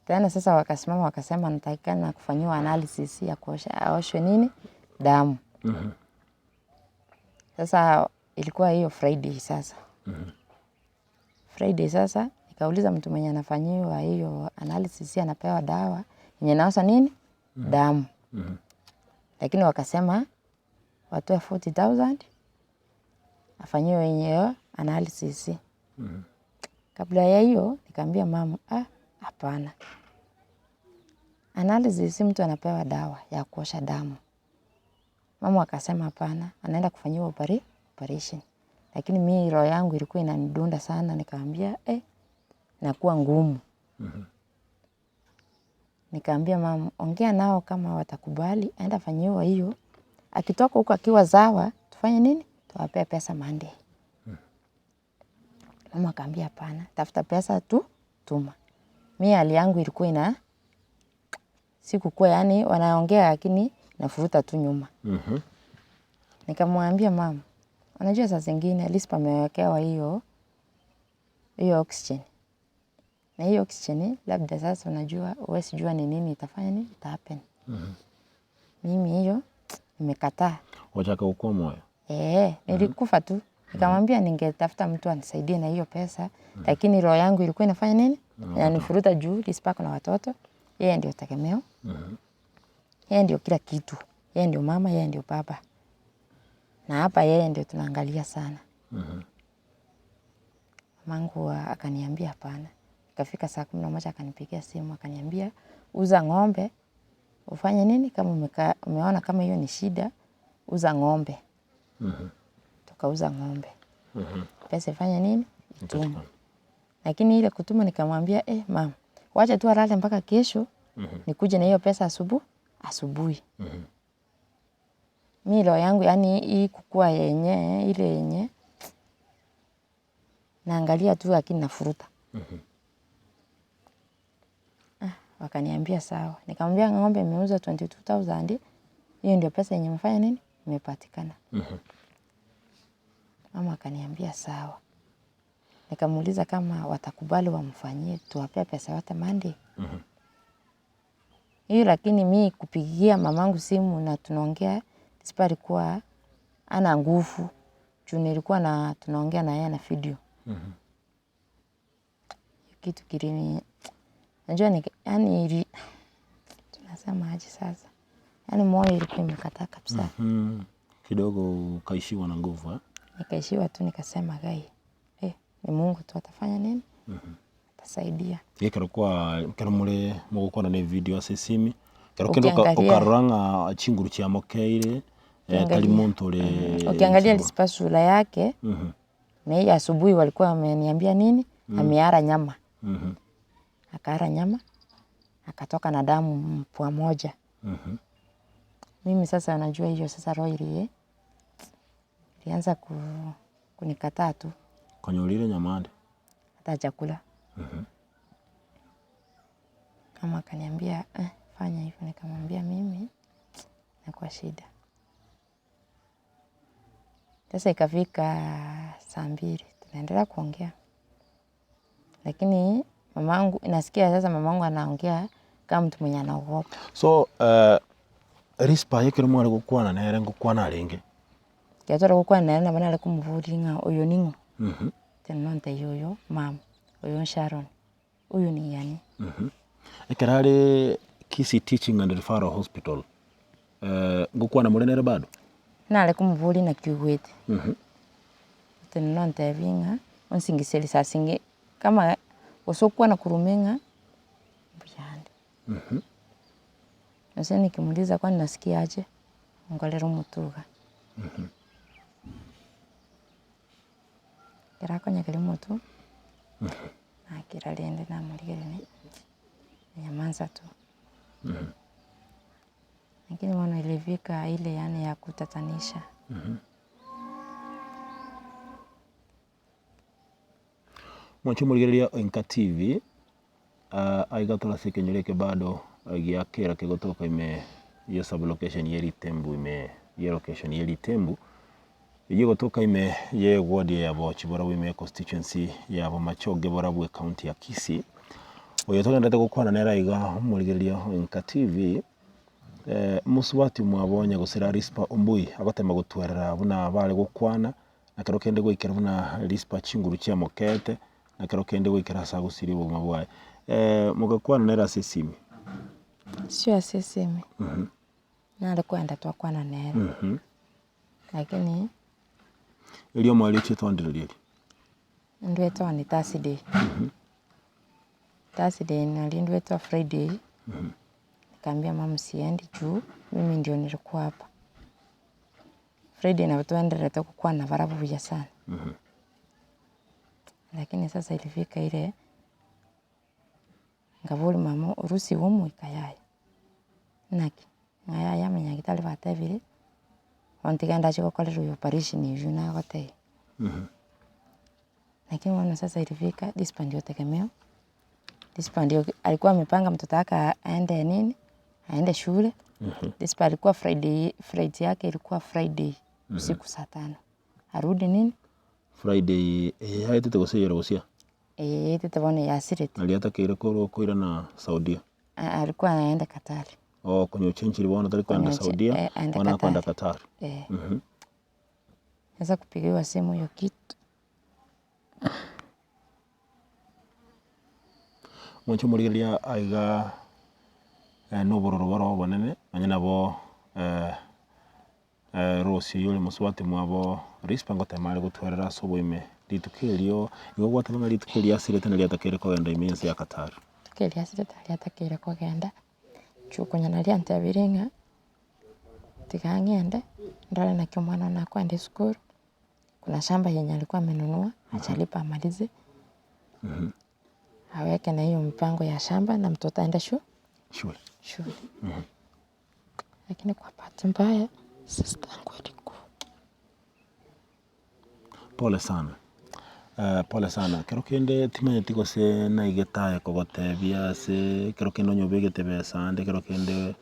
Tena sasa wakasimama wakasema natakikana kufanyiwa analysis ya kuosha aoshwe nini damu. Sasa ilikuwa hiyo Friday sasa. Friday sasa nikauliza mtu mwenye anafanyiwa hiyo analysis anapewa dawa yenye naosha nini damu. Lakini wakasema watoe 40,000 afanyiwe yenyewe analysis. Kabla ya hiyo nikaambia mama, ah, hapana. Analysis mtu anapewa dawa ya kuosha damu. Mama akasema hapana, anaenda kufanyiwa operation. Lakini mi roho yangu ilikuwa inanidunda sana, nikaambia eh, nakuwa ngumu. Nikaambia mama, ongea nao kama watakubali, aenda fanyiwa hiyo. Akitoka huko akiwa sawa, tufanye nini? Tuwapee pesa Monday. Mama akaambia hapana, tafuta pesa tu tuma. Mi hali yangu ilikuwa ina sikukuwa yani wanaongea lakini nafuruta tu nyuma. Nikamwambia mama, unajua saa zingine at least pamewekewa hiyo hiyo oxygen. Na hiyo oxygen labda sasa unajua huwezi jua ni nini itafanya nini ita happen. Mimi hiyo nimekataa. Ochaka gokwa omoyo. Eh, nilikufa tu. Nikamwambia ningetafuta mtu anisaidie na hiyo pesa, lakini roho yangu ilikuwa inafanya nini? Inanifuruta juu Rispa na watoto. Yeye ndio tegemeo. Yeye ndio kila kitu. Yeye ndio mama, yeye ndio baba. Na hapa yeye ndio tunaangalia sana. Mamangu akaniambia hapana. Ikafika saa 11 akanipigia simu akaniambia uza ng'ombe ufanye nini kama umeka, umeona kama hiyo ni shida uza ng'ombe. Tukauza ng'ombe. Pesa ifanye nini? Itume. Lakini ile kutuma nikamwambia eh, mama, wacha tu alale mpaka kesho nikuje na hiyo pesa asubuhi asubuhi. Mi roho yangu yani hii kukua yenye ile yenye naangalia tu lakini nafuruta. Ah, wakaniambia sawa. Nikamwambia ng'ombe imeuza 22,000 hiyo ndio pesa yenye imefanya nini? Imepatikana. Mama akaniambia sawa. Nikamuuliza kama watakubali wamfanyie tuwapee pesa yote Monday. Hiyo lakini mi kupigia mamangu simu na tunaongea Rispa alikuwa hana nguvu. Juu nilikuwa na tunaongea na yeye na video. kitu kilini najua ni yaani ili tunasema aje sasa, yaani moyo ilikuwa imekataa kabisa. Kidogo ukaishiwa na nguvu eh? Nikaishiwa tu nikasema gai eh, ni Mungu tu atafanya nini? Atasaidia. Ekero kwa ekero more mogokwana na evideo ase esimi, ekero kende oka- Ukiangalia okarora ng'a chinguru chiamokeire, tari ukiangalia monto ore ukiangalia chinguru. Rispa sura yake na hii asubuhi walikuwa wameniambia nini? Ameara nyama. Akaara nyama, akatoka na damu pua moja. Mimi sasa najua hiyo sasa roho ili ilianza kunikataa tu. Konya orire enyama ande? Hata chakula. Mama akaniambia eh, fanya hivyo, nikamwambia mimi nakuwa shida. Sasa ikafika saa mbili tunaendelea kuongea, lakini mamangu nasikia sasa mamangu anaongea kama mtu mwenye anaogopa. So Rispa ekero mware gokwana nere ngokwana arenge? Ekero tware gokwana nere nabo nare komoboria ng'a oyo ning'o? Tena nontebia oyo mama, oyo Sharon, oyo ni yani. Ekero are Kisii Teaching and Referral Hospital, ngokwana more nere bado? Nare komoboria naki oigwete, tena nontebia ng'a onsingisie risasi ng'e kama gose okwana korwa ime ng'a mbuya ande. Gose nikimuuliza kwani nasikia aje, nkorere omotwe iga. Ekero akonyekeria omotwe, nakira rende namorigereria, nyamansa tu. Lakini bono ilifika ile yaani ya kutatanisha. Mwanche omorigereria o Enka TV, aiga tore ase ekenyoro eke bado gia kera kegotoka ime ye sub-location ye Ritembu ime ye location ye Ritembu, eyio egotoka ime ye eward ya Bochi barabwo ime ye constituency ya Bomachoge barabwo ecounty ya Kisii. Oyo togenderete gokwana nere aiga omorigereria o Enka TV, mosubati omwabo onye gose Risper Ombui agotema gotwerera buna bare gokwana, na kero kende goikera buna Risper chinguru chiamokete, na kero kende goikera ase agosiria obogima bwaye. Mogakwana nere ase esimi? Sio ase esimi, nare kwenda twakwana nere, lakini. Erio omwarimu ochiete ondiroria erio? Ndwete on Thursday, Thursday nario ndwete Friday, nikaambia mum siendi juu mimi ndio nilikuwa hapa. Friday nabo twaendererete gokwana barabwo buya sana, lakini sasa ilifika ile nkaboria mama orusiwe omoika yaya, naki? Ng'a yaya amanyagitari batebire, bono tiga ndache gokorerwa operation eywo nagotebia. Lakini bono sasa ilifika this ndio tegemeo, this ndio alikuwa amepanga mtoto wake aende nini, aende shule, this alikuwa Friday, flight yake ilikuwa Friday usiku saa tano, arudi nini. Friday eye yaetete gose eyere gosia? Eye yaetete bono yasirete. Naria atakeire korwa koirana Saudia? Alikuwa anaenda Qatar. Oh konya ochenchiri bono tari koenda Saudia, bono akoenda Qatar. Eh. Sasa kupigiwa simu hiyo kitu. Mwanche omorigereria aiga nobororo boro obonene, nonye nabo Rose oyio ore mosubati mwabo Rispa ngotema are gotwerera ase oboime rituko erio, igo gwateba ng'a rituko erio asirete nario atakeire kogenda ime y'ense ya Qatar. Rituko erio asirete nario atakeire kogenda, inchuo konya naria antebirie ng'a tiga ng'ende ndore naki omwana one akoenda esukuru, kuna shamba yenye alikuwa amenunua achalipa amalize, aweke na hiyo mpango ya shamba na mtoto aende shu Shule. shule. Lakini kwa bahati mbaya sister yangu alikufa. Pole sana, pole sana. Kero kende timanyeti gose naigete aye kogotebia ase ekero kende onye obegete besa ande ekero kende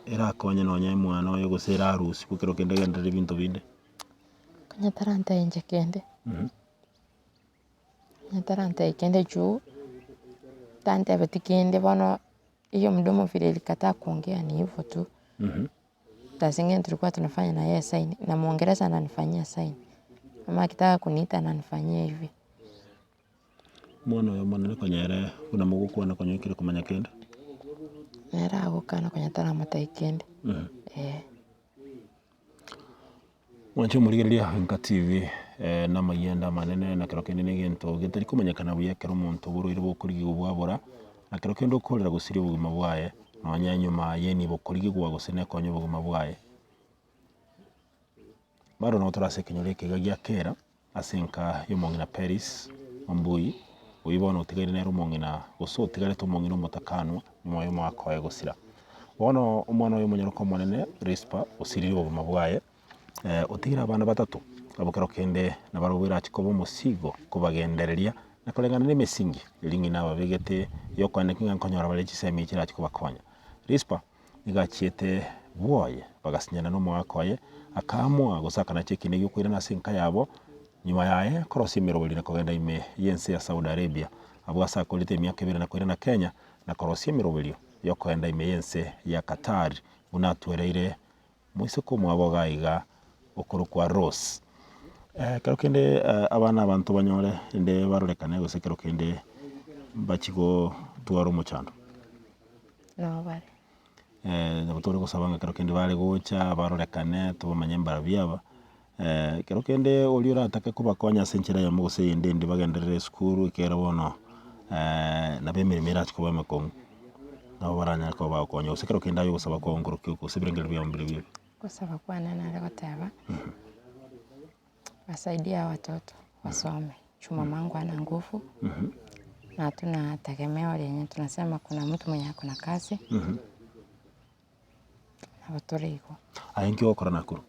erakonye nonye omwana oye gose erarusiwe ekero kende egenderere ebinto binde. Konya tarantebia inche kende, konya tarantebia kende juu, tantebetie kende bono hiyo mdomo vile ilikataa kuongea ni hivo tu. Saa zingine tulikuwa tunafanya na yeye sign, namuongelesha ananifanyia sign, ama akitaka kuniita ananifanyia hivi. Omwana oyo omonene konya ere buna mogokwana konya oikire komanya kende. Nere agokana konya taramotebia kende, eh. Mwanche omorigereria Enka TV, namayianda amanene na kero kende na egento getari komanyekana buya ekero omonto oborwaire bokorigigwa bwabora, na kero kende okorera gosiria obogima bwaye, nonya nyuma y'enibo korigigwa gose nekonya obogima bwaye. Bado nabo tore ase ekenyoro eke iga gia kera, ase enka y'omong'ina Peris Ombui, oyio bono otigaire nere omong'ina gose otigarete omong'ina omotakanwa nyuma y'omwaka oye gosira. Bono omwana oye omonyaroka omonene Rispa osirire obogima bwaye, otigire abana batato, abwo kero kende nabarobwo erache koba omosigo kobagendereria na koreng'ana na emesingi eria ng'ina ababegete yokoaneka ng'a nkonyora bare chisemi chirache kobakonya. Rispa. Nigo achiete bwoye, bagasinyana nomogaka oye, akaamoa gose akanacha ekiina gi'okoirana ase enka yabo, nyuma yaye korosia emeroberi na kogenda ime y'ense ya Saudi Arabia, abwo ase akorete emiaka ebere na koirana Kenya na korosia emeroberio y'okoenda ime y'ense ya Qatar, buna atwereire moiseke omwabo iga iga okorokwa Rose. Ekero kende abana abanto banyore rende barorekane gose ekero kende mbachie gotwara omochando. Nabo bare. Nabo tore gosaba ng'a kero kende bare gocha barorekane tobamanye mbarabwo aba, kero kende oria oratake kobakonya ase enchera eyemo gose eyende ende bagenderere esukuru ekiagera bono nabo emeremo erache koba emekong'u, nabo baranyare koba bagokonya gose kero kende aye ogosaba kwao nkorokia oko gose ebirengererio biao mbire bibe. Gosaba kwane nare goteba, basaidie abatoto basome, juu mamangu hana nguvu, na hatuna tegemeo lenye tunasema kuna mtu mwenye ako na kazi, nabo tore igo. Aye nki ogokora Nakuru?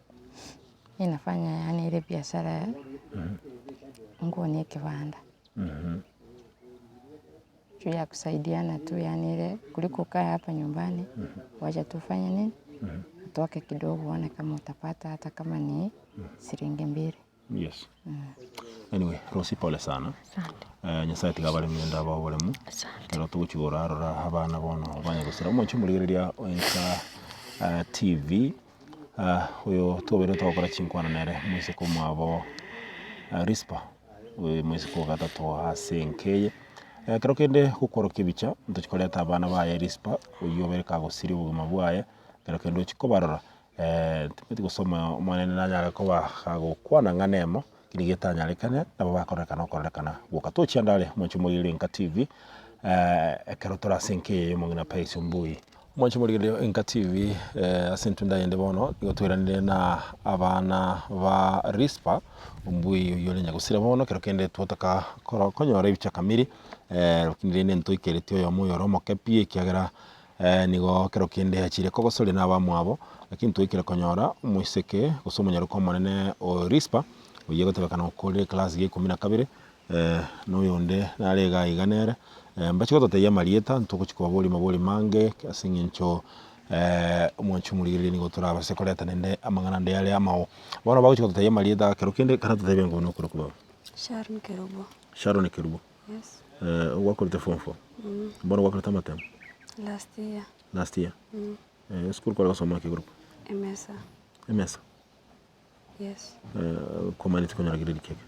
Mi nafanya yaani ile biashara ya nguo na ekibanda. Juu ya kusaidiana tu yaani ile kuliko ukae hapa nyumbani, wacha tu ufanye nini, utoke kidogo uone kama utapata hata kama ni siringi mbili. Yes. Anyway, Rosie pole sana. Asante. Eh, Nyasaye tiga abare mende abae oboremu. Asante. Ekero togochia korarora abana bono banya gosira. Omochie omorigereria o Enka eh, TV, ah, oyo tobeire togokora chinkwana nere omoiseke omwabo ah, Rispa, oyo omoiseke o gatato ase enka eye. Ekero kende gokworokia ebicha, ntochi koreta abana baye Rispa, oyio obere kagosiria obogima bwaye, ekero kende ochie kobarora. Timanyeti gose omo omonene nanyare koba kagokwana ng'a nemo, lakini getanyarekane, nabo bakorekana okorekana gwoka. Tochia ande are, omochie omorigereria Enka TV, ekero tore ase enka eye ya omong'ina Pius Ombui. Omochie omorigereria Enka TV, ase entunda eyende bono, nigo tweranire na abana ba Rispa, Ombui oyio ore nyagusira bono, ekero kende twataka koro konyora ebicha kamiri, lakini rende ntoikereti oyomo oyore omoke pi ekiagera Nigo kero kende achire kogosoria nabamwabo, lakini twaikire konyora omoiseke gose omonyaroka omonene o Rispa, oyio egotebekana okorire eclass ya ikomi na kabere, na oyonde nare iga iga nere, mbache gototebia amarieta ntogochia kobaboria mabori mange ase eng'encho omwanchi omorigereria nigo torabase koreta naende amang'ana ande are amao. Bono bagochia gototebia amarieta kero kende ekero totebie ng'a nokorokwa baba. Sharon Kerubo. Sharon Kerubo. Yes. Gwakorete form four? Mbono gwakorete amatemo? Last year. Last year? Esukuru kware gosoma ki korokwa? Emesa. Emesa? Yes. Komaneti konyora grade ki eke?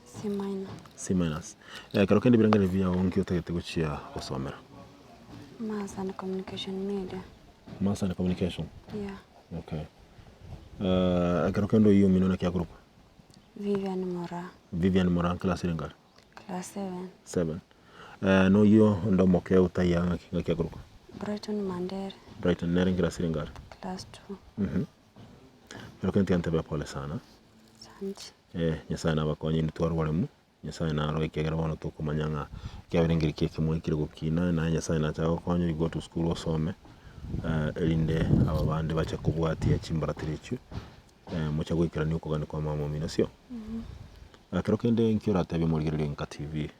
C minus. C minus. Ekero kende ebirengererio biago nki otagete gochia gosomera? Maths and communication media. Maths and communication? Yeah. Okay. Ekero kende oyio omino naki akorokwa? Vivian Moraa. Vivian Moraa class ere ngare? Class seven. Seven. Noyio onde omoke otaiyo ng'aki ng'aki akorokwa? Brighton Mandere. Brighton nere class ere ngare? Class two. Ekero kende tiga ntebe pole sana. Asante. Nyasaye nabakonye intwe tware oboremu, Nyasaye naro ekiagera bono tokomanya ng'a ekiagera nkeri ki ekemwaikire gokina, naye Nyasaye nache agokonye you go to school osome, erinde aba bande bache kobwatia chimbaratero echio. Mocha goikerania okogania kwa mama omino sio? Ekero kende nki oratebie omorigereria Enka TV?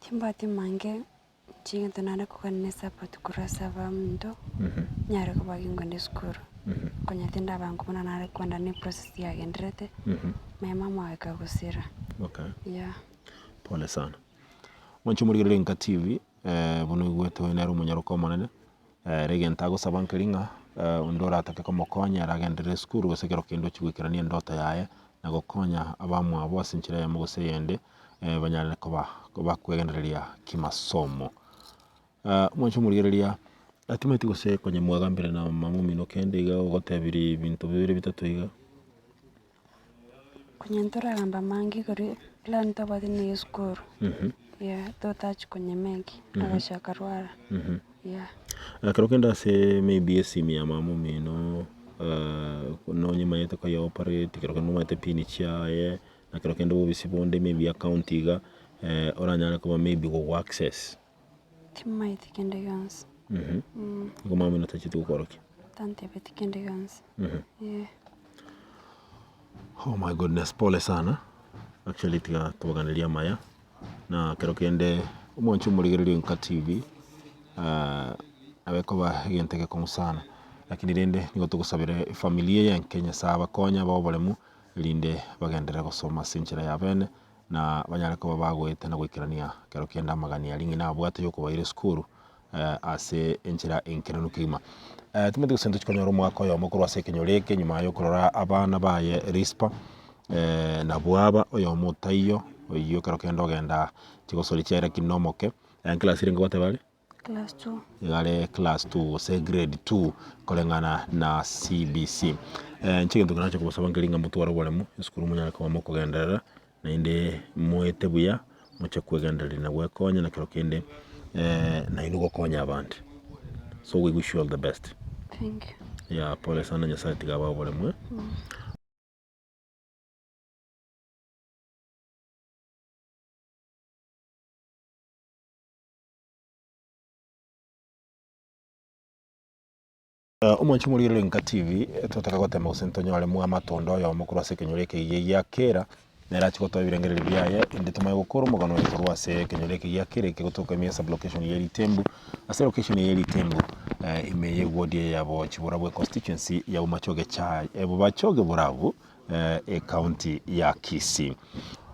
Chimbati mange ching'ete nare kogania support korwa ase abaminto, nyare koba gingwenda esukuru, konya tindaba buna nare kwenda ne process yagenderete, my mama agaika gosira, Okay. yeah. Pole sana. Mwanche omorigereria Enka TV, buna oigwete oyo nere omonyaroka omonene, Ere egento agosaba nkeri ng'a onde oratake komokonya ere agenderere esukuru gose ekero kende ochia goikerania endoto yaye na gokonya abamwabo ase enchera eyemo gose eyende. banyare koba bakwegendereria kimasomo. Omwancho omorigereria, timanyeti gose konya mwagambire na mama omino kende iga ogotebirie ebinto bibere bitato iga. Konya ntoragamba amange igoro plan ntobwate na esukuru, yeah, totachia konyemeki, agachia akarwara, yeah. Ekero kende ase maybe esimi ya mama omino nonyemanyete koye operate, ekero kende nomanyete pin chiaye, na ekero kende obobisi bonde maybe account iga, oranyare koba maybe gogo access. Timaeti kende gionsi. Nigo mama omino tacheti gokorokia. Tantebeti kende gionsi. Eh. Oh my goodness, pole sana. Actually tiga tobaganerie amaya, na kero kende omwanche omorigereria Enka TV, nabo ekoba egento egekong'u sana, lakini rende nigo togosabera efamiri eye enke Nyasaye abakonye abae oboremu, erinde bagenderere gosoma ase enchera ya bene. na banyare koba bagoeta na goikerania ekero kende amagani aria ng'ina abwate yokobaira esukuru ase enchera enkeranu kegima. Timanyeti gose ntochi konyora omwaka oyomo korwa ase ekenyoro eke nyuma yokorora abana baye Rispa nabwo aba oyomo otaiyo oyio ekero kende ogenda chigosori chiaye lakini nomoke, enclass renge gwateba are? Class two. Iga are class two gose grade two koreng'ana na CBC. Inche egento nkorache kobasaba nkeri ng'a motware oboremu, esukuru monyare koba mokogenderera, naende moete buya, moche kwegendereria na gwekonya na kero kende nainwe gokonya abande. So we wish you all the best. Thank you. Yeah, pole sana Nyasaye tiga abae oboremu eh. Omwanchi omorigereria Nka TV, totaka gotema gose ntonyore mwamatondo oyomo korwa ase ekenyoro eke ekiya gia Kera, nere achie gotoa ebirengererio biaye, inde tomanye gokora omogano oyo korwa ase ekenyoro eke gia Kera eke gotoka ime ya sublocation ya Ritembu, ase location eye ya Ritembu ime ye ward eye ya Bochiborabu econstituency ya Bomachoge Chai Bomachoge Borabu. Ecounty ya Kisii.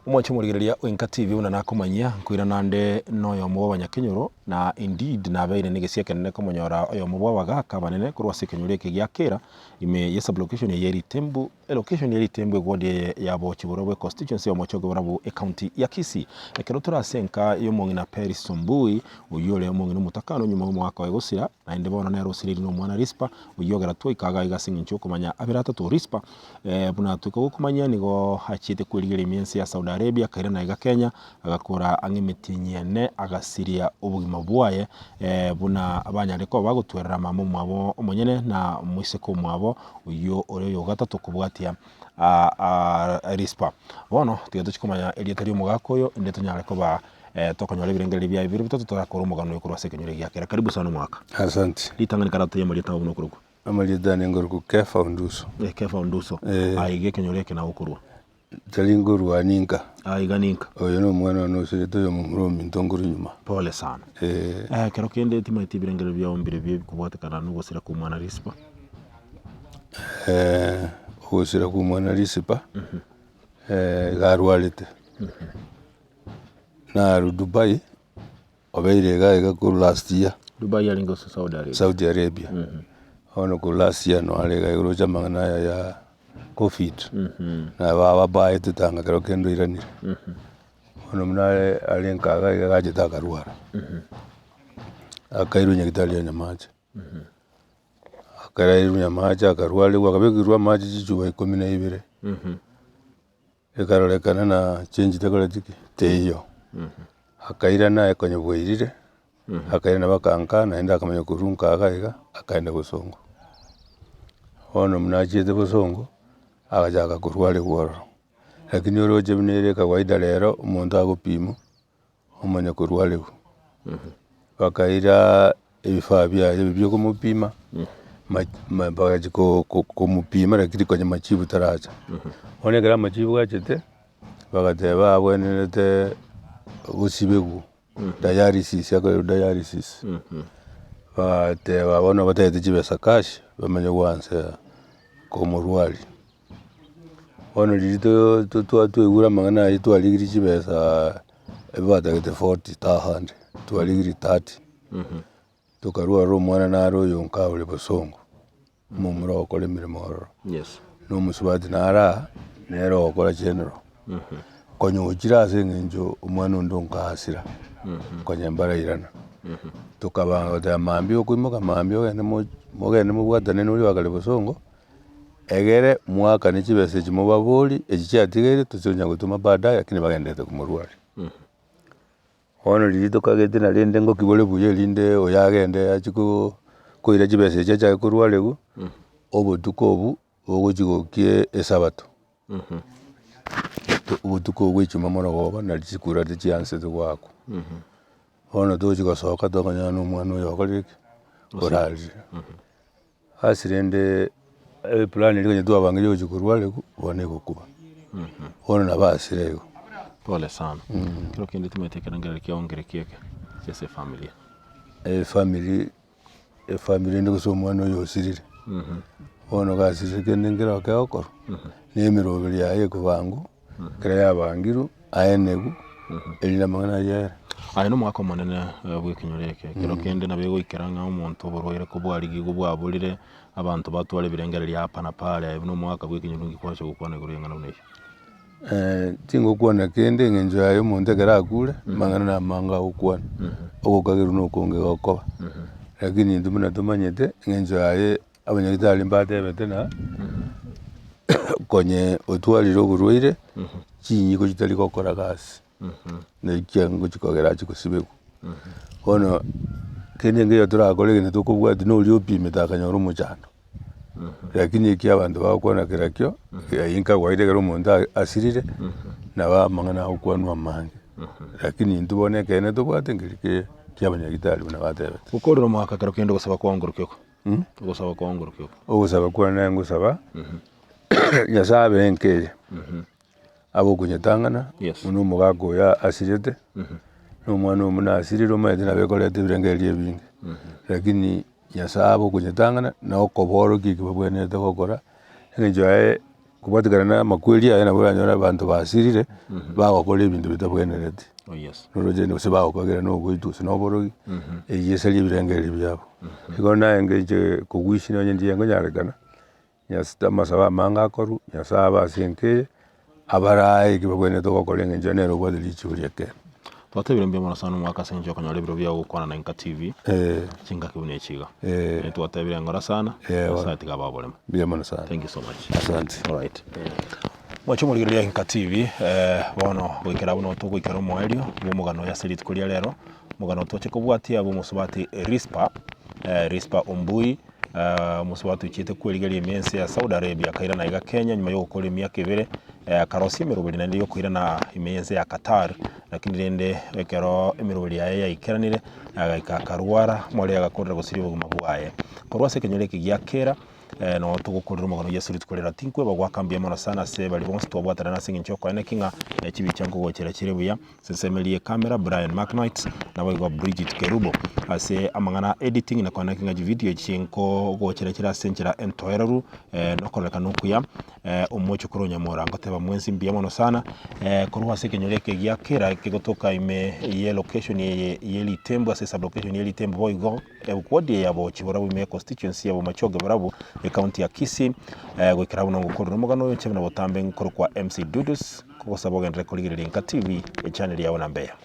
Omwanche omorigereria o Enka TV buna nakomanyia, nkoirana nde noyomo bw'abanyakenyoro, na indeed nabeire negesia ekenene komonyora oyomo bw'abagaka abanene korwa ase ekenyoro eke gia Kera, ime ye sublocation eye ya Ritembu, elocation ya Ritembu eward eye ya Bochiborobwe econstituency ya Omochoge Borabu ecounty ya Kisii. Ekero tore ase enka y'omong'ina Peris Ombui, oyio ore omong'ina omotakano nyuma y'omogaka oye gosira, naende bono nere osireiri nomwana Rispa, oyio ogera twaika iga iga ase eng'encho y'okomanya abere atato Rispa, buna twaika gokomanyia nigo achiete kwerigeria ime ense ya Saudi Arabia akairana iga Kenya, agakora ang'e emetienyi ene agasiria obogima bwaye buna banyare koba bagotwerera mama omwabo omonyene na omoiseke omwabo oyio ore oyo gatato kobwatia Rispa. Bono tiga tochie komanya erieta ri'omogaka oyo inde tonyare koba tokonyora ebirengererio biaye bire bitato torakore omogano oyo korwa ase ekenyoro egia kera. Karibu sana omogaka. Asante. Ritang'ani karatoyie amarieta ao buna okorokwa. Amarieta ane nkorokwa Kefa Onduso. Eh, Kefa Onduso. Eh. Aye iga ekenyoro eke nagokorwa. Tari nkorwa ninka. Aye iga ninka. Oyo na omwana one osirete oyo momura ominto nkorwa nyuma. Pole sana. Eh. Eh, kero kende timaeti ebirengererio biao mbire bibe bikobwatekana na ogosira kwa omwana Rispa. Ogosira kwa omwana Rispa, iga arwarete. Narwa Dubai, obeire iga iga korwa last year. Dubai arenge gose Saudi Arabia? Saudi Arabia. Bono korwa last year noo are iga iga oroche amang'ana aya ya covid, nabo ababaete tanga kero kende oiranire. Bono buna are are nka iga iga agachete akarwara, akairwa nyagetari ya Nyamache, akarairwa Nyamache akarwarigwa akabekerwa amache chichuba ikomi na ibere. Ekarorekana na change tekoreti ki? Teiyo. Akairana aye konya bwairire, akairana baka nka naende akamanya korwa nka iga iga, akaenda bosongo. Bono buna achiete bosongo, agachaka korwarigwa ororo. Lakini oroche buna ere ekawaida rero, omonto agopimwa, omanya korwarigwa. Bakaira ebifaa biaye ebi biokomopima, ma bagachia ko- ko- komopima lakini konya machibu taracha. Bono ekero amachibu achete, bagateba abwenerete gosibigwa dialysis akorerwe dialysis. Bagateba bono batagete chibesa cash, bamanye goansa komorwaria. Bono riria to- to twaigure amang'ana aywo twarigirie chibesaaa ebi batagete 40,000 twarigirie 30, tokarwa ororo omwana nare oyo nka ore bosongo, omomura ogokora emeremo ororo. Yes. Na omosubati nare aa, nere ogokora general. Konya ochire ase eng'encho omwana onde onkaasira, konya mbarairana. Tokabanga goteba mambia okoimoka mambia ogende mo mogende mobwatane na oria wakare bosongo, egere mwakane chibesa echi mobabori, echi chiatigaire tochionya gotoma baadaye lakini bagenderete komorwaria. Bono riria tokagete na rende ngoki bore buya erinde oyo agende achie ko koira chibesa echi achake korwariwa, obotuko obwo bogochia gokia esabato. Obotuko obwo echuma morogoba nari chikura tichiansete goakwa. Bono tochi gosoka tokonyora na omwana oyo okorire ki? Orarire. Ase rende eplan eria onye twabangire gochia korwariwa, bono egokuba. Bono nabo asire igo. Pole sana. Kero kende timanyeti ekerengererio kiao nkereki eke ase efamiri. Efamiri, efamiri ende gose omwana oyo osirire, bono gasirire kende nkero kegokorwa, na emeroberi yaye ekobangwa, ekero yabangirwe, aenigwe, erinde amang'ana ayio aere. Aye nomogaka omonene bw'ekenyoro eke, ekero kende nabo egoikera ng'a omonto oborwaire kobwarigigwe bwaborire, abanto batware ebirengererio hapa na pale, aye buna omogaka bw'ekenyoro ninki kwacha gokwana igoro y'eng'ana buna eyio? Tingokwana kende eng'encho yaye omonto ekero akure, amang'ana na amange agokwana, ogokagerwa na okonge gokoba. Lakini intwe buna tomanyete, eng'encho yaye abanyagitari mbatebete ng'a konye otwarire oborwaire, chinyiko chitari gokora gasi, na ekiango chikogera ache gosibigwa. Bono kende nkeiyo torakore egento tokobwatia na oria opimete akanyora omochando. Lakini eki abanto bagokwana kerakio, ayio nkawaida ekero omonto asirire, nabo amang'ana agokwanwa amange. Lakini intwe bono ekeene tobwate nkeri ke kia abanyagitari buna batebete. Gokorera omogaka ekero kende ogosaba kwao nkorokia oko? Ogosaba kwao nkorokia oko? Ogosaba kwane naye ngosaba, Nyasaye abe enka eye, abe okonyetang'ana, Yes. buna omogaka oyo asirete, na omwana oyo buna asirire omanyete nabo ekoreta ebirengererio ebinge. Lakini Nyasaye abe okonyetang'ana na okoborokia eki babwenerete gokora, eng'encho yaye kobwatekana na amakweri aye nabo oranyore abanto basirire, bagokora ebinto bitabwenereti. Oh yes. Noroche rende gose bagokagera na ogoitwa gose na oborogi, eyio esarie ebirengererio biabo. Igo naye inche koguisia nonye ndiye nkonyarekana, Nyas amasabo amange akorwa, Nyasaye abe ase enka eye, abarae eki babwenerete gokora eng'encho nere obwate richibu ri'ekeene. Twatebire mbuya mono sana omwaka ase eng'encho y'okonyora ebiro biao gokwana na Inka TV, chingaki buna echi iga. Twatebire ng'ora sana, Nyasaye tiga abe oboremo. Mbuya mono sana. Thank you so much. Asante. Alright. Mwache omorigereria Inka TV, bono goikera buna togoikera omoerio bw'omogano oyo ase rituko ria rero, omogano toche kobwatia bw'omosubati Rispa, Rispa Ombui, Omosubati ochiete kwerigeria ime ense ya Saudi Arabia akairana aiga Kenya nyuma yogokora emiaka ebere, akarosia emeroberi naende yokoirana ime y'ense ya Qatar, lakini rende ekero emeroberi yaye yaikeranire, agaika akarwara, more agakorera gosiria obogima bwaye. Korwa ase ekenyoro eke gia Kera, noo togokorera omogano oyio ase rituko riria. Tinkweba goaka mbuya mono sana ase baria bonsi twabwatanire ase eng'encho yokoeneki ng'a chibicha nkogochera chire buya. Nsemerie camera Brian Macknight naboigo Bridget Kerubo ase amang'ana a editing na koanaki ng'a chividio echi nkogochera chire ase enchera entoereru na okororekana okuya omochokoro Onyamora ngoteba mwensi mbuya mono sana korwa ase ekenyoro eke gia Kera kegotoka ime ye location eye ye Ritembu ase esublocation ye Ritembu boigo eward ya Bochiborobu ime econstituency ya Bomachoge Borabu ecounty ya Kisii goikera buna ngokorera omogano oyo inche buna botambe nkorokwa MC Dudus. Kogosaba ogenderere korigereria Inka TV, echannel yao namba eyemo.